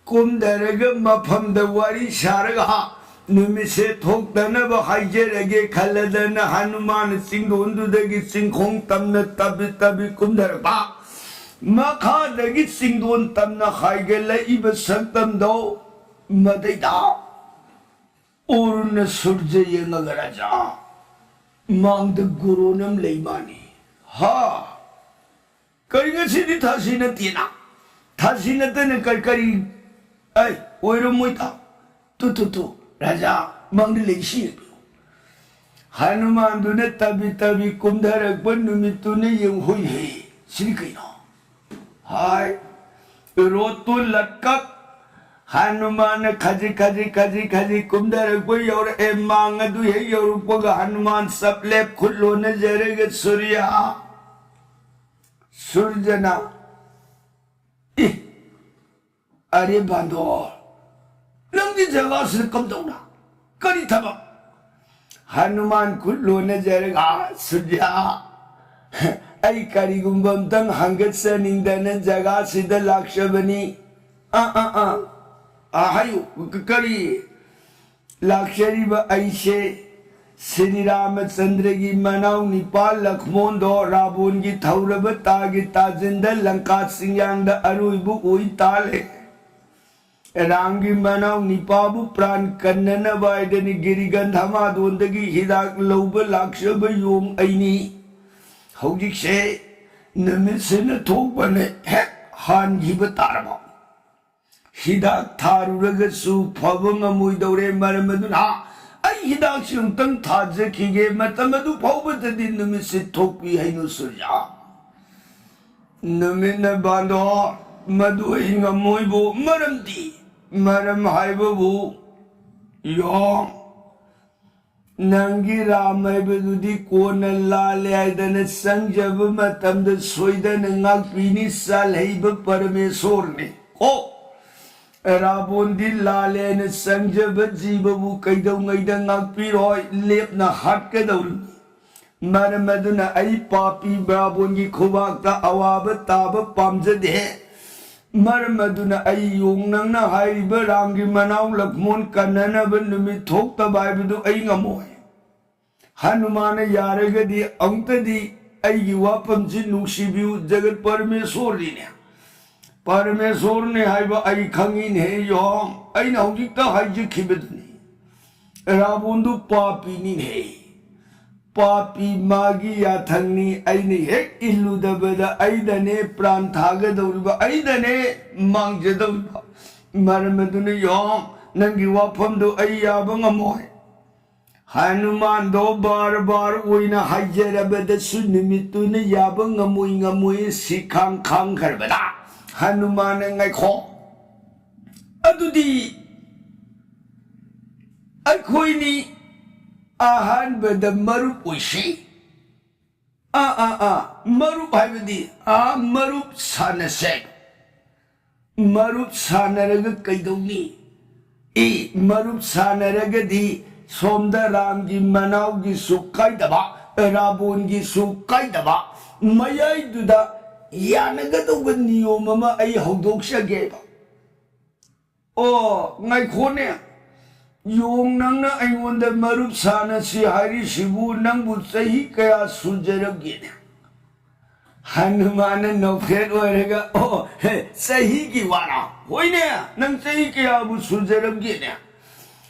ꯀꯨꯝꯊꯔꯒ ꯃꯐꯝꯗ ꯋꯥꯔꯤ ꯁꯥꯔꯒ ꯍꯥ, ꯅꯨꯃꯤꯠꯁꯦ ꯊꯣꯛꯇꯅꯕ ꯍꯥꯏꯖꯔꯒꯦ ꯈꯜꯂꯗꯅ ꯍꯅꯨꯃꯥꯟ ꯆꯤꯡꯗꯣꯟꯗꯨꯗꯒꯤ ꯆꯤꯡꯈꯣꯡ ꯇꯝꯅ ꯇꯞꯕꯤ ꯇꯞꯕꯤ ꯀꯨꯝꯊꯔꯛꯄ꯫ ꯃꯈꯥꯗꯒꯤ ꯆꯤꯡꯗꯣꯟ ꯇꯝꯅ ꯍꯥꯏꯒꯠꯂꯛꯏꯕ ꯁꯛꯇꯝꯗꯣ ꯃꯗꯩꯗ ꯑꯣꯔꯨꯅ ꯁꯨꯔꯖ ꯌꯦꯡꯉꯒ, "ꯔꯥꯖꯥ, ꯃꯥꯡꯗ ꯒꯨꯔꯨꯅ ꯑꯃ ꯂꯩ ꯃꯥꯅꯤ꯫ ꯍꯥ? ꯀꯔꯤ ꯉꯁꯤꯗꯤ ꯊꯥꯁꯤ ꯅꯠꯇꯦꯅ? ꯊꯥꯁꯤ ꯅꯠꯇꯅ ꯀꯔꯤ, ꯀꯔꯤ? ꯑꯩ ꯑꯣꯏꯔꯝꯃꯣꯏꯗ꯫ ꯇꯨ, ꯇꯨ, ꯇꯨ, ꯔꯥꯖꯥ, ꯃꯥꯡꯗ ꯂꯩꯁꯤ ꯌꯦꯡꯕꯤꯌꯨ꯫" ꯍꯅꯨꯃꯥꯟꯗꯨꯅ ꯇꯕꯤ ꯇꯕꯤ ꯀꯨꯝꯊꯔꯛꯄ ꯅꯨꯃꯤꯠꯇꯨꯅ ꯌꯦꯡꯍꯣꯏꯍꯦ꯫ ꯁꯤꯗꯤ ꯀꯩꯅꯣ? ꯍꯥꯏ, ꯔꯣꯠꯇꯨ ꯂꯠꯀꯛ꯫ ꯍꯅꯨꯃꯥꯟꯅ ꯈꯖꯤꯛ ꯈꯖꯤꯛ ꯈꯖꯤꯛ ꯈꯖꯤꯛ ꯀꯨꯝꯊꯔꯛꯄ ꯌꯧꯔꯛꯑꯦ꯫ ꯃꯥꯡ ꯑꯗꯨ ꯍꯦꯛ ꯌꯧꯔꯛꯄꯒ ꯍꯅꯨꯃꯥꯟ ꯆꯞ ꯂꯦꯞ ꯈꯨꯠ ꯂꯣꯟꯅꯖꯔꯒ, "ꯁꯨꯔꯤꯌꯥ, ꯁꯨꯔꯖꯅ, ꯏ, ꯑꯔꯦ ꯕꯥꯟꯗꯣ, ꯅꯪꯒꯤ ꯖꯒꯥꯁꯤꯗ ꯀꯝꯗꯧꯅ? ꯀꯔꯤ ꯊꯕꯛ?" ꯍꯅꯨꯃꯥꯟ ꯈꯨꯠ ꯂꯣꯟꯅꯖꯔꯒ, "ꯑꯥ, ꯁꯨꯔꯖ, ꯑꯩ ꯀꯔꯤꯒꯨꯝꯕ ꯑꯝꯇꯪ ꯍꯪꯒꯠꯆꯅꯤꯡꯗꯅ ꯖꯒꯥꯁꯤꯗ ꯂꯥꯛꯆꯕꯅꯤ꯫" "ꯑꯥ, ꯑꯥ, ꯑꯥ, ꯑꯥ, ꯍꯥꯏꯌꯨ, ꯀ-, ꯀꯔꯤ?" "ꯂꯥꯛꯆꯔꯤꯕ ꯑꯩꯁꯦ ꯁ꯭ꯔꯤ ꯔꯥꯃꯆꯟꯗ꯭ꯔꯒꯤ ꯃꯅꯥꯎ ꯅꯤꯄꯥ ꯂꯛꯃꯣꯟꯗꯣ ꯔꯥꯕꯣꯟꯒꯤ ꯊꯧꯔꯕ ꯇꯥꯒꯤ ꯇꯥꯖꯤꯟꯗ ꯂꯪꯀꯥ ꯆꯤꯡꯌꯥꯡꯗ ꯑꯔꯣꯏꯕ ꯑꯣꯏ ꯇꯥꯜꯂꯦ꯫ ꯔꯥꯝꯒꯤ ꯃꯅꯥꯎ ꯅꯤꯄꯥꯕꯨ ꯄ꯭ꯔꯥꯟ ꯀꯟꯅꯅꯕ ꯍꯥꯏꯗꯅ ꯒꯤꯔꯤꯒꯟꯙ ꯃꯥꯗꯣꯟꯗꯒꯤ ꯍꯤꯗꯥꯛ ꯂꯧꯕ ꯂꯥꯛꯆꯕ ꯌꯣꯡ ꯑꯩꯅꯤ꯫ ꯍꯧꯖꯤꯛꯁꯦ ꯅꯨꯃꯤꯠꯁꯤꯅ ꯊꯣꯛꯄꯅ ꯍꯦꯛ ꯍꯥꯟꯈꯤꯕ ꯇꯥꯔꯕ꯫ ꯍꯤꯗꯥꯛ ꯊꯥꯔꯨꯔꯒꯁꯨ ꯐꯕ ꯉꯝꯃꯣꯏꯗꯧꯔꯦ꯫ ꯃꯔꯝ ꯑꯗꯨꯅ ꯑꯩ ꯍꯤꯗꯥꯛꯁꯤ ꯑꯃꯨꯛꯇꯪ ꯊꯥꯖꯈꯤꯒꯦ꯫ ꯃꯇꯝ ꯑꯗꯨ ꯐꯥꯎꯕꯗꯗꯤ ꯅꯨꯃꯤꯠꯁꯤ ꯊꯣꯛꯄꯤ ꯍꯩꯅꯨ ꯁꯨꯔꯖ꯫" ꯅꯨꯃꯤꯠꯅ ꯕꯥꯟꯗꯣ, "ꯃꯗꯨ ꯑꯩ ꯉꯝꯃꯣꯏꯕꯨ꯫ ꯃꯔꯝꯗꯤ, ꯃꯔꯝ ꯍꯥꯏꯕꯕꯨ, ꯌꯣꯡ, ꯅꯪꯒꯤ ꯔꯥꯝ ꯍꯥꯏꯕꯗꯨꯗꯤ ꯀꯣꯟꯅ ꯂꯥꯜꯂꯦ ꯍꯥꯏꯗꯅ ꯆꯪꯖꯕ ꯃꯇꯝꯗ ꯁꯣꯏꯗꯅ ꯉꯥꯛꯄꯤꯅꯤ, ꯆꯥꯜꯍꯩꯕ ꯄꯔꯃꯦꯁꯣꯔꯅꯤ꯫ ꯀꯣ, ꯔꯥꯕꯣꯟꯗꯤ ꯂꯥꯜꯂꯦ ꯍꯥꯏꯅ ꯆꯪꯖꯕ ꯖꯤꯕꯕꯨ ꯀꯩꯗꯧꯉꯩꯗ ꯉꯥꯛꯄꯤꯔꯣꯏ, ꯂꯦꯞꯅ ꯍꯥꯠꯀꯗꯧꯔꯤꯅꯤ꯫ ꯃꯔꯝ ꯑꯗꯨꯅ ꯑꯩ ꯄꯥꯄꯤ ꯕ꯭ꯔꯥꯕꯣꯟꯒꯤ ꯈꯨꯕꯥꯛꯇ ꯑꯋꯥꯕ ꯇꯥꯕ ꯄꯥꯝꯖꯗꯦ꯫ ꯃꯔꯝ ꯑꯗꯨꯅ ꯑꯩ ꯌꯣꯡ ꯅꯪꯅ ꯍꯥꯏꯔꯤꯕ ꯔꯥꯝꯒꯤ ꯃꯅꯥꯎ ꯂꯛꯃꯣꯟ ꯀꯟꯅꯅꯕ ꯅꯨꯃꯤꯠ ꯊꯣꯛꯇꯕ ꯍꯥꯏꯕꯗꯨ ꯑꯩ ꯉꯝꯃꯣꯏ꯫ ꯍꯅꯨꯃꯥꯟꯅ ꯌꯥꯔꯒꯗꯤ ꯑꯃꯨꯛꯇꯗꯤ ꯑꯩꯒꯤ ꯋꯥꯐꯝꯁꯤ ꯅꯨꯡꯁꯤꯕꯤꯌꯨ, ꯖꯒꯠ ꯄꯔꯃꯦꯁꯣꯔꯅꯤꯅꯦ꯫ ꯄꯔꯃꯦꯁꯣꯔꯅꯦ ꯍꯥꯏꯕ ꯑꯩ ꯈꯪꯉꯤꯅꯦ ꯌꯣꯡ, ꯑꯩꯅ ꯍꯧꯖꯤꯛꯇ ꯍꯥꯏꯖꯈꯤꯕꯗꯨꯅꯤ꯫ ꯔꯥꯕꯣꯟꯗꯨ ꯄꯥꯄꯤꯅꯤꯅꯦ꯫ ꯄꯥꯄꯤ ꯃꯥꯒꯤ ꯌꯥꯊꯪꯅꯤ, ꯑꯩꯅ ꯍꯦꯛ ꯏꯜꯂꯨꯗꯕꯗ ꯑꯩꯗꯅꯦ ꯄ꯭ꯔꯥꯟ ꯊꯥꯒꯗꯧꯔꯤꯕ, ꯑꯩꯗꯅꯦ ꯃꯥꯡꯖꯗꯧꯔꯤꯕ꯫ ꯃꯔꯝ ꯑꯗꯨꯅ ꯌꯣꯡ, ꯅꯪꯒꯤ ꯋꯥꯐꯝꯗꯨ ꯑꯩ ꯌꯥꯕ ꯉꯝꯃꯣꯏ꯫ ꯍꯅꯨꯃꯥꯟꯗꯣ ꯕꯥꯔ ꯕꯥꯔ ꯑꯣꯏꯅ ꯍꯥꯏꯖꯔꯕꯗꯁꯨ ꯅꯨꯃꯤꯠꯇꯨꯅ ꯌꯥꯕ ꯉꯝꯃꯣꯏ ꯉꯝꯃꯣꯏ ꯁꯤ ꯈꯥꯡ ꯈꯥꯡꯈ꯭ꯔꯕꯗ ꯍꯅꯨꯃꯥꯟꯅ ꯉꯥꯏꯈꯣ꯫ ꯑꯗꯨꯗꯤ ꯑꯩꯈꯣꯏꯅꯤ ꯑꯍꯥꯟꯕꯗ ꯃꯔꯨꯞ ꯑꯣꯏꯁꯤ꯫ ꯑꯥ, ꯑꯥ, ꯑꯥ, ꯃꯔꯨꯞ ꯍꯥꯏꯕꯗꯤ, ꯑꯥ, ꯃꯔꯨꯞ ꯁꯥꯟꯅꯁꯦ꯫ ꯃꯔꯨꯞ ꯁꯥꯟꯅꯔꯒ ꯀꯩꯗꯧꯅꯤ? ꯑꯦ, ꯃꯔꯨꯞ ꯁꯥꯟꯅꯔꯒꯗꯤ ꯁꯣꯝꯗ ꯔꯥꯝꯒꯤ ꯃꯅꯥꯎꯒꯤꯁꯨ ꯀꯥꯏꯗꯕ, ꯔꯥꯕꯣꯟꯒꯤꯁꯨ ꯀꯥꯏꯗꯕ, ꯃꯌꯥꯏꯗꯨꯗ ꯌꯥꯅꯒꯗꯧꯕ ꯅꯤꯌꯣꯝ ꯑꯃ ꯑꯩ ꯍꯧꯗꯣꯛꯆꯒꯦꯕ꯫ ꯑꯣ, ꯉꯥꯏꯈꯣꯅꯦ꯫ ꯌꯣꯡ, ꯅꯪꯅ ꯑꯩꯉꯣꯟꯗ ꯃꯔꯨꯞ ꯁꯥꯟꯅꯁꯤ ꯍꯥꯏꯔꯤꯁꯤꯕꯨ ꯅꯪꯕꯨ ꯆꯍꯤ ꯀꯌꯥ ꯁꯨꯖꯔꯕꯒꯦꯅꯦ? ꯍꯅꯨꯃꯥꯟꯅ ꯅꯣꯛꯐꯦꯠ ꯑꯣꯏꯔꯒ, "ꯑꯣ, ꯍꯦ, ꯆꯍꯤꯒꯤ ꯋꯥꯔꯥ? ꯍꯣꯏꯅꯦ, ꯅꯪ ꯆꯍꯤ ꯀꯌꯥꯕꯨ ꯁꯨꯖꯔꯕꯒꯦꯅꯦ?"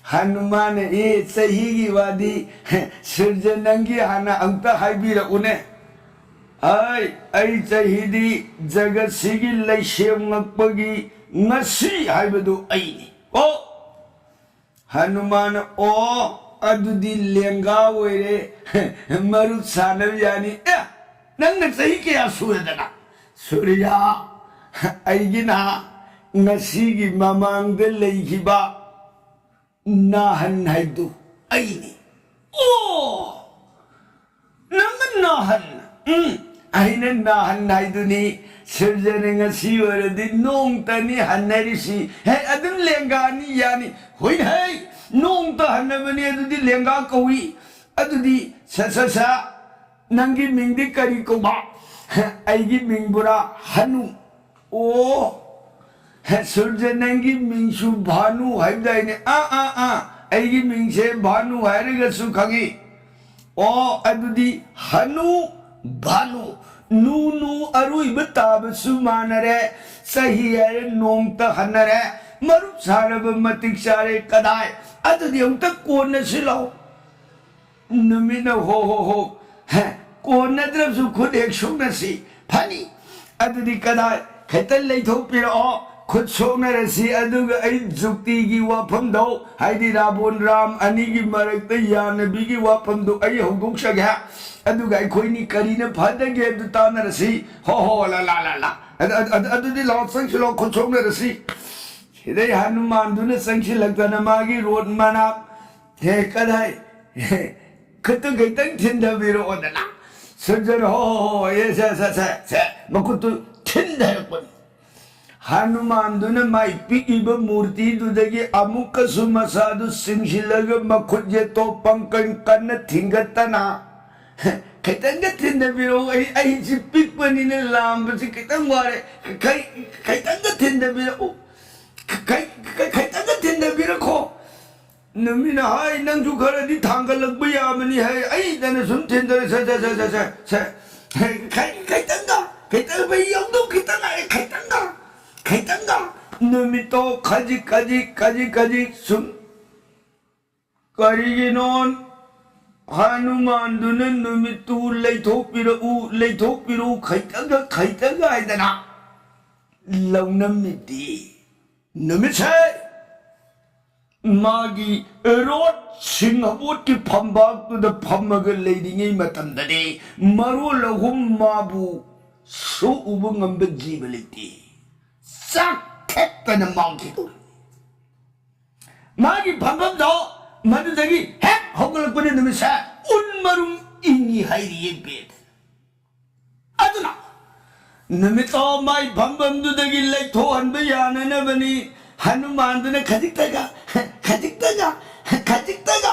ꯍꯅꯨꯃꯥꯟꯅ, "ꯑꯦ, ꯆꯍꯤꯒꯤ ꯋꯥꯗꯤ, ꯍꯦ, ꯁꯨꯔꯖ, ꯅꯪꯒꯤ ꯍꯥꯟꯅ ꯑꯝꯇ ꯍꯥꯏꯕꯤꯔꯛꯎꯅꯦ꯫" ꯑꯩ, ꯑꯩ ꯆꯍꯤꯗꯤ ꯖꯒꯠꯁꯤꯒꯤ ꯂꯩꯁꯦꯝꯂꯛꯄꯒꯤ ꯉꯁꯤ ꯍꯥꯏꯕꯗꯨ ꯑꯩꯅꯤ꯫ ꯑꯣ! ꯍꯅꯨꯃꯥꯟ, ꯑꯣ, ꯑꯗꯨꯗꯤ ꯂꯦꯡꯒꯥ ꯑꯣꯏꯔꯦ, ꯃꯔꯨꯞ ꯁꯥꯟꯅꯕ ꯌꯥꯅꯤ꯫ ꯑꯦ, ꯅꯪꯅ ꯆꯍꯤ ꯀꯌꯥ ꯁꯨꯔꯗꯅ? ꯁꯨꯔꯤꯌꯥ, ꯑꯩꯒꯤꯅ ꯉꯁꯤꯒꯤ ꯃꯃꯥꯡꯗ ꯂꯩꯈꯤꯕ ꯅꯥꯍꯟ ꯍꯥꯏꯗꯨ ꯑꯩꯅꯤ꯫ ꯑꯣ! ꯅꯪꯅ ꯅꯥꯍꯟ? ꯎꯝ, ꯑꯩꯅ ꯅꯥꯍꯟ ꯍꯥꯏꯗꯨꯅꯤ꯫ ꯁꯤꯔꯖꯅ ꯉꯁꯤ ꯑꯣꯏꯔꯗꯤ ꯅꯣꯡꯇꯅꯤ ꯍꯟꯅꯔꯤꯁꯤ꯫ ꯍꯦ, ꯑꯗꯨꯝ ꯂꯦꯡꯒꯥꯅꯤ ꯌꯥꯅꯤ꯫ ꯍꯣꯏꯅꯦ, ꯍꯩ, ꯅꯣꯡꯇ ꯍꯟꯅꯕꯅꯤ, ꯑꯗꯨꯗꯤ ꯂꯦꯡꯒꯥ ꯀꯧꯏ꯫ ꯑꯗꯨꯗꯤ ꯁ-, ꯁ-, ꯁ-, ꯅꯪꯒꯤ ꯃꯤꯡꯗꯤ ꯀꯔꯤ ꯀꯧꯕ? ꯑꯩꯒꯤ ꯃꯤꯡꯕꯨꯔꯥ? ꯍꯅꯨ꯫ ꯑꯣ, ꯁꯨꯔꯖ, ꯅꯪꯒꯤ ꯃꯤꯡꯁꯨ ꯚꯥꯅꯨ ꯍꯥꯏꯕꯗꯥꯏꯅꯦ? ꯑꯥ, ꯑꯥ, ꯑꯥ, ꯑꯩꯒꯤ ꯃꯤꯡꯁꯦ ꯚꯥꯅꯨ ꯍꯥꯏꯔꯒꯁꯨ ꯈꯪꯉꯤ꯫ ꯑꯣ, ꯑꯗꯨꯗꯤ ꯍꯅꯨ, ꯚꯥꯅꯨ, ꯅꯨ, ꯅꯨ ꯑꯔꯣꯏꯕ ꯇꯥꯕꯁꯨ ꯃꯥꯟꯅꯔꯦ, ꯆꯍꯤ ꯍꯥꯏꯔꯦ ꯅꯣꯡꯇ ꯍꯟꯅꯔꯦ, ꯃꯔꯨꯞ ꯁꯥꯔꯕ ꯃꯇꯤꯛ ꯆꯥꯔꯦ꯫ ꯀꯗꯥꯏ? ꯑꯗꯨꯗꯤ ꯑꯃꯨꯛꯇ ꯀꯣꯟꯅ ꯁꯤꯜꯂꯣ꯫ ꯅꯨꯃꯤꯠꯅ ꯍꯣ ꯍꯣ ꯍꯣ, ꯍꯦ, ꯀꯣꯟꯅꯗ꯭ꯔꯕꯁꯨ ꯈꯨꯠ ꯍꯦꯛ ꯁꯣꯛꯅꯁꯤ꯫ ꯐꯅꯤ꯫ ꯑꯗꯨꯗꯤ ꯀꯗꯥꯏ? ꯈꯤꯇ ꯂꯩꯊꯣꯛꯄꯤꯔꯛꯑꯣ꯫ ꯈꯨꯠ ꯁꯣꯛꯅꯔꯁꯤ, ꯑꯗꯨꯒ ꯑꯩ ꯖꯨꯛꯇꯤꯒꯤ ꯋꯥꯐꯝꯗꯣ, ꯍꯥꯏꯗꯤ ꯔꯥꯕꯣꯟ ꯔꯥꯝ ꯑꯅꯤꯒꯤ ꯃꯔꯛꯇ ꯌꯥꯅꯕꯤꯒꯤ ꯋꯥꯐꯝꯗꯣ ꯑꯩ ꯍꯧꯗꯣꯛꯆꯒꯦ꯫ ꯑꯗꯨꯒ ꯑꯩꯈꯣꯏꯅꯤ ꯀꯔꯤꯅ ꯐꯗꯒꯦ ꯑꯗꯨ ꯇꯥꯟꯅꯔꯁꯤ꯫ ꯍꯣ ꯍꯣ, ꯂꯥ ꯂꯥ ꯂꯥ ꯂꯥ꯫ ꯑꯗꯨ, ꯑꯗꯨ, ꯑꯗꯨ, ꯑꯗꯨꯗꯤ ꯂꯥꯎ, ꯆꯪꯁꯤꯜꯂꯣ, ꯈꯨꯠ ꯁꯣꯛꯅꯔꯁꯤ꯫ ꯁꯤꯗꯩ ꯍꯅꯨꯃꯥꯟꯗꯨꯅ ꯆꯪꯁꯤꯜꯂꯛꯇꯅ ꯃꯥꯒꯤ ꯔꯣꯠ ꯃꯅꯥꯛ, ꯍꯦ, ꯀꯗꯥꯏ? ꯍꯦ, ꯈꯨꯠꯇꯨ ꯈꯤꯇꯪ ꯊꯤꯟꯊꯕꯤꯔꯛꯑꯣꯗꯅ꯫ ꯁꯨꯔꯖꯅ ꯍꯣ ꯍꯣ ꯍꯣ, ꯑꯦ, ꯁꯦ, ꯁꯦ, ꯁꯦ, ꯁꯦ, ꯃꯈꯨꯠꯇꯨ ꯊꯤꯟꯊꯔꯛꯄꯅꯤ꯫ ꯍꯅꯨꯃꯥꯟꯗꯨꯅ ꯃꯥꯏ ꯄꯤꯛꯏꯕ ꯃꯨꯔꯇꯤꯗꯨꯗꯒꯤ ꯑꯃꯨꯛꯀꯁꯨ ꯃꯁꯥꯗꯨ ꯆꯤꯡꯁꯤꯜꯂꯒ ꯃꯈꯨꯠ ꯌꯦꯠꯇꯣ ꯄꯪꯀꯟ ꯀꯟꯅ ꯊꯤꯡꯒꯠꯇꯅ, ꯈꯤꯇꯪꯒ ꯊꯤꯟꯊꯕꯤꯔꯛꯎ, ꯑꯩ, ꯑꯩꯁꯤ ꯄꯤꯛꯄꯅꯤꯅ ꯂꯥꯝꯕꯁꯤ ꯈꯤꯇꯪ ꯋꯥꯔꯦ, ꯈꯩ-, ꯈꯤꯇꯪꯒ ꯊꯤꯟꯊꯕꯤꯔꯛꯎ, ꯈꯩ-, ꯈꯩ-, ꯈꯤꯇꯪꯒ ꯊꯤꯟꯊꯕꯤꯔꯛꯈꯣ꯫ ꯅꯨꯃꯤꯠꯅ ꯍꯥꯏ, "ꯅꯪꯁꯨ ꯈꯔꯗꯤ ꯊꯥꯡꯒꯠꯂꯛꯄ ꯌꯥꯕꯅꯤ" ꯍꯥꯏ, ꯑꯩꯗꯅ ꯁꯨꯝ ꯊꯤꯟꯊꯔꯦ, ꯁꯦ, ꯁꯦ, ꯁꯦ, ꯁꯦ, ꯁꯦ, ꯈꯩ-, ꯈꯤꯇꯪꯒ, ꯈꯤꯇꯪ, ꯌꯧꯗꯧ ꯈꯤꯇꯪ ꯉꯥꯏꯔꯦ, ꯈꯤꯇꯪꯒ, ꯈꯤꯇꯪꯒ꯫ ꯅꯨꯃꯤꯠꯇꯣ ꯈꯖꯤꯛ, ꯈꯖꯤꯛ, ꯈꯖꯤꯛ, ꯈꯖꯤꯛ ꯁꯨꯝ ꯀꯔꯤꯒꯤꯅꯣ ꯍꯅꯨꯃꯥꯟꯗꯨꯅ ꯅꯨꯃꯤꯠꯇꯨ ꯂꯩꯊꯣꯛꯄꯤꯔꯛꯎ, ꯂꯩꯊꯣꯛꯄꯤꯔꯛꯎ, ꯈꯩꯇꯪꯒ, ꯈꯩꯇꯪꯒ ꯍꯥꯏꯗꯅ ꯂꯧꯅꯝꯃꯤꯗꯤ? ꯅꯨꯃꯤꯠꯁꯦ ꯃꯥꯒꯤ ꯔꯣꯠ ꯁꯤꯡꯍꯕꯣꯠꯀꯤ ꯐꯝꯕꯥꯛꯇꯨꯗ ꯐꯝꯃꯒ ꯂꯩꯔꯤꯉꯩ ꯃꯇꯝꯗꯗꯤ ꯃꯔꯣꯜ ꯑꯍꯨꯝ ꯃꯥꯕꯨ ꯁꯣꯛꯎꯕ ꯉꯝꯕ ꯖꯤꯕ ꯂꯩꯇꯦ꯫ ꯆꯥꯛ ꯊꯦꯛꯇꯅ ꯃꯥꯡꯈꯤꯗꯧꯔꯤ꯫ ꯃꯥꯒꯤ ꯐꯝꯐꯝꯗꯣ ꯃꯗꯨꯗꯒꯤ ꯍꯦꯛ ꯍꯧꯒꯠꯂꯛꯄꯅ ꯅꯨꯃꯤꯠꯁꯦ ꯎꯟ ꯃꯔꯨꯝ ꯏꯪꯉꯤ ꯍꯥꯏꯔꯤꯌꯦ ꯕꯦꯗ꯫ ꯑꯗꯨꯅ ꯅꯨꯃꯤꯠꯇꯣ ꯃꯥꯏ ꯐꯝꯐꯝꯗꯨꯗꯒꯤ ꯂꯩꯊꯣꯛꯍꯟꯕ ꯌꯥꯅꯅꯕꯅꯤ ꯍꯅꯨꯃꯥꯟꯗꯨꯅ ꯈꯖꯤꯛꯇꯒ, ꯈꯖꯤꯛꯇꯒ, ꯈꯖꯤꯛꯇꯒ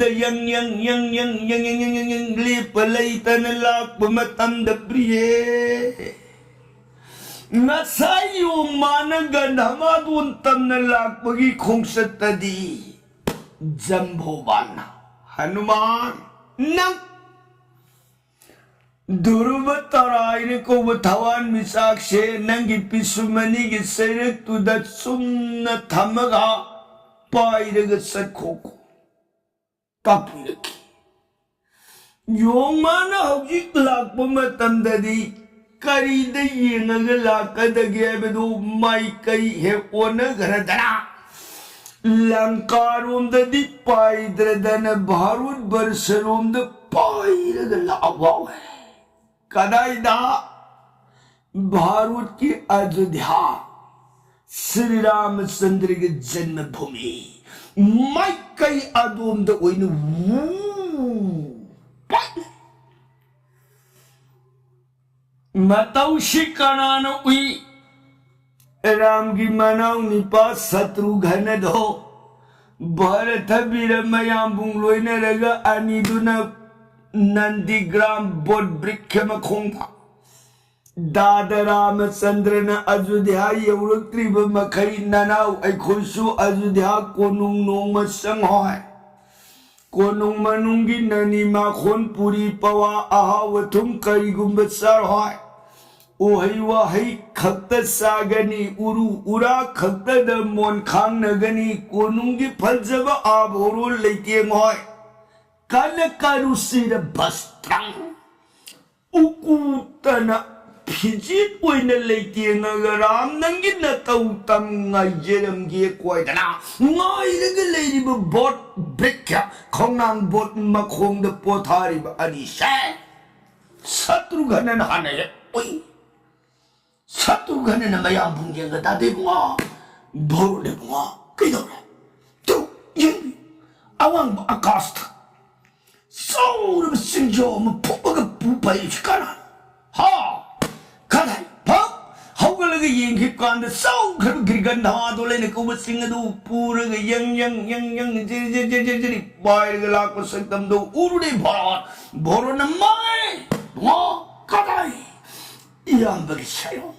ꯃꯊꯛꯇꯨꯗ ꯌꯪ ꯌꯪ ꯌꯪ ꯌꯪ ꯌꯪ ꯌꯪ ꯌꯪ ꯌꯪ ꯌꯪ ꯂꯦꯞꯄ ꯂꯩꯇꯅ ꯂꯥꯛꯄ ꯃꯇꯝꯗ, ꯄ꯭ꯔꯤꯌꯦ, ꯉꯁꯥꯏ ꯌꯣꯡꯃꯥꯅ ꯒꯟꯙꯃꯥꯗꯣꯟ ꯇꯝꯅ ꯂꯥꯛꯄꯒꯤ ꯈꯣꯡꯆꯠꯇꯗꯤ ꯖꯝꯕꯣꯕꯥꯟꯅ, "ꯍꯅꯨꯃꯥꯟ, ꯅꯪ ꯙ꯭ꯔꯨꯕ ꯇꯔꯥꯏꯅ ꯀꯧꯕ ꯊꯋꯥꯟ ꯃꯤꯆꯥꯛꯁꯦ ꯅꯪꯒꯤ ꯄꯤꯁꯨꯝ ꯑꯅꯤꯒꯤ ꯆꯩꯔꯛꯇꯨꯗ ꯆꯨꯝꯅ ꯊꯝꯃꯒ ꯄꯥꯏꯔꯒ ꯆꯠꯈꯣꯀꯣ" ꯇꯥꯛꯄꯤꯔꯛꯈꯤ꯫ ꯌꯣꯡꯃꯥꯅ ꯍꯧꯖꯤꯛ ꯂꯥꯛꯄ ꯃꯇꯝꯗꯗꯤ ꯀꯔꯤꯗ ꯌꯦꯡꯉꯒ ꯂꯥꯛꯀꯗꯒꯦ ꯍꯥꯏꯕꯗꯨ ꯃꯥꯏꯀꯩ ꯍꯦꯛ ꯑꯣꯟꯅꯈ꯭ꯔꯗꯅ, ꯂꯪꯀꯥꯔꯣꯝꯗꯗꯤ ꯄꯥꯏꯗ꯭ꯔꯗꯅ ꯚꯥꯔꯠ ꯕꯔꯁꯔꯣꯝꯗ ꯄꯥꯏꯔꯒ ꯂꯥꯛꯍꯧꯋꯦ꯫ ꯀꯗꯥꯏꯗ? ꯚꯥꯔꯠꯀꯤ ꯑꯌꯣꯙ꯭ꯌꯥ, ꯁ꯭ꯔꯤ ꯔꯥꯃꯆꯟꯗ꯭ꯔꯒꯤ ꯖꯟꯃꯚꯨꯃꯤ ꯃꯥꯏꯀꯩ ꯑꯗꯣꯝꯗ ꯑꯣꯏꯅ ꯋꯨ ꯄꯥꯏ꯫ ꯃꯇꯧꯁꯤ ꯀꯅꯥꯅ ꯎꯏ? ꯔꯥꯝꯒꯤ ꯃꯅꯥꯎ ꯅꯤꯄꯥ ꯁꯇ꯭ꯔꯨꯘꯅꯗꯣ ꯚꯔꯊ ꯕꯤꯔ ꯃꯌꯥꯝꯕꯨꯡ ꯂꯣꯏꯅꯔꯒ ꯑꯅꯤꯗꯨꯅ ꯅꯟꯗꯤꯒ꯭ꯔꯥꯝ ꯕꯣꯙ ꯕ꯭ꯔꯤꯛꯈ ꯃꯈꯣꯡꯗ ꯗꯥꯗ ꯔꯥꯃꯆꯟꯗ꯭ꯔꯅ ꯑꯌꯣꯙ꯭ꯌꯥ ꯌꯧꯔꯛꯇ꯭ꯔꯤꯕ ꯃꯈꯩ ꯅꯅꯥꯎ ꯑꯩꯈꯣꯏꯁꯨ ꯑꯌꯣꯙ꯭ꯌꯥ ꯀꯣꯅꯨꯡ ꯅꯣꯡꯃ ꯆꯪꯍꯣꯏ꯫ ꯀꯣꯅꯨꯡ ꯃꯅꯨꯡꯒꯤ ꯅꯅꯤ ꯃꯥꯈꯣꯟ ꯄꯨꯔꯤ ꯄꯋꯥ ꯑꯍꯥꯎ ꯑꯊꯨꯝ ꯀꯔꯤꯒꯨꯝꯕ ꯆꯥꯔꯣꯏ꯫ ꯎꯍꯩ ꯋꯥꯍꯩ ꯈꯛꯇ ꯆꯥꯒꯅꯤ, ꯎꯔꯨ ꯎꯔꯥ ꯈꯛꯇꯗ ꯃꯣꯟ ꯈꯥꯡꯅꯒꯅꯤ, ꯀꯣꯅꯨꯡꯒꯤ ꯐꯖꯕ ꯑꯥꯚꯣꯔꯣꯟ ꯂꯩꯇꯦꯡꯉꯣꯏ꯫ ꯀꯅ ꯀꯔꯨꯁꯤꯔ ꯚꯁꯇ꯭ꯔꯪ꯫ ꯎꯀꯨꯇꯅ ꯐꯤꯖꯦꯠ ꯑꯣꯏꯅ ꯂꯩꯇꯦꯡꯉꯒ ꯔꯥꯝ ꯅꯪꯒꯤ ꯅꯇꯧ ꯇꯝ ꯉꯥꯏꯖꯔꯝꯒꯦ ꯀꯣꯏꯗꯅ ꯉꯥꯏꯔꯒ ꯂꯩꯔꯤꯕ ꯕꯣꯠ ꯕ꯭ꯔꯤꯛꯈ꯭ꯌ ꯈꯣꯡꯅꯥꯡ ꯕꯣꯠ ꯃꯈꯣꯡꯗ ꯄꯣꯊꯥꯔꯤꯕ ꯑꯅꯤꯁꯦ ꯁꯇ꯭ꯔꯨꯘꯅꯅ ꯍꯥꯟꯅ ꯍꯦꯛ ꯎꯏ꯫ ꯁꯇ꯭ꯔꯨꯘꯅꯅ ꯃꯌꯥꯝꯕꯨ ꯌꯦꯡꯒ ꯇꯥꯗꯦ ꯏꯕꯨꯡꯉꯣ, ꯚꯣꯔꯣꯟ ꯏꯕꯨꯡꯉꯣ, ꯀꯩꯗꯧꯔꯦ? ꯇꯨ ꯌꯦꯡꯕꯤꯌꯨ, ꯑꯋꯥꯡꯕ ꯑꯀꯥꯁꯇ ꯆꯥꯎꯔꯕ ꯆꯤꯡꯖꯥꯎ ꯑꯃ ꯐꯨꯝꯃꯒ ꯄꯨ ꯄꯥꯏꯔꯤꯁꯤ ꯀꯅꯥꯅꯣ? ꯍꯥ? ꯀꯗꯥꯏ? ꯐꯛ ꯍꯧꯒꯠꯂꯒ ꯌꯦꯡꯈꯤꯕ ꯀꯥꯟꯗ ꯆꯥꯎꯈ꯭ꯔꯕ ꯒꯤꯔꯒꯟꯙꯥꯗꯣ ꯂꯩꯅ ꯀꯧꯕ ꯆꯤꯡ ꯑꯗꯨ ꯄꯨꯔꯒ ꯌꯪ ꯌꯪ ꯌꯪ ꯌꯪ ꯖꯤꯔꯤ ꯖꯤꯔꯤ ꯖꯤꯔꯤ ꯖꯤꯔꯤ ꯖꯤꯔꯤ ꯄꯥꯏꯔꯒ ꯂꯥꯛꯄ ꯁꯛꯇꯝꯗꯣ ꯎꯔꯨꯔꯦ ꯚꯣꯔꯣꯟ꯫ ꯚꯣꯔꯣꯟꯅ ꯃꯥꯏ ꯉꯣ ꯀꯗꯥꯏ? ꯏꯌꯥꯝꯕꯒꯤ ꯁꯥꯏꯔꯣꯡ꯫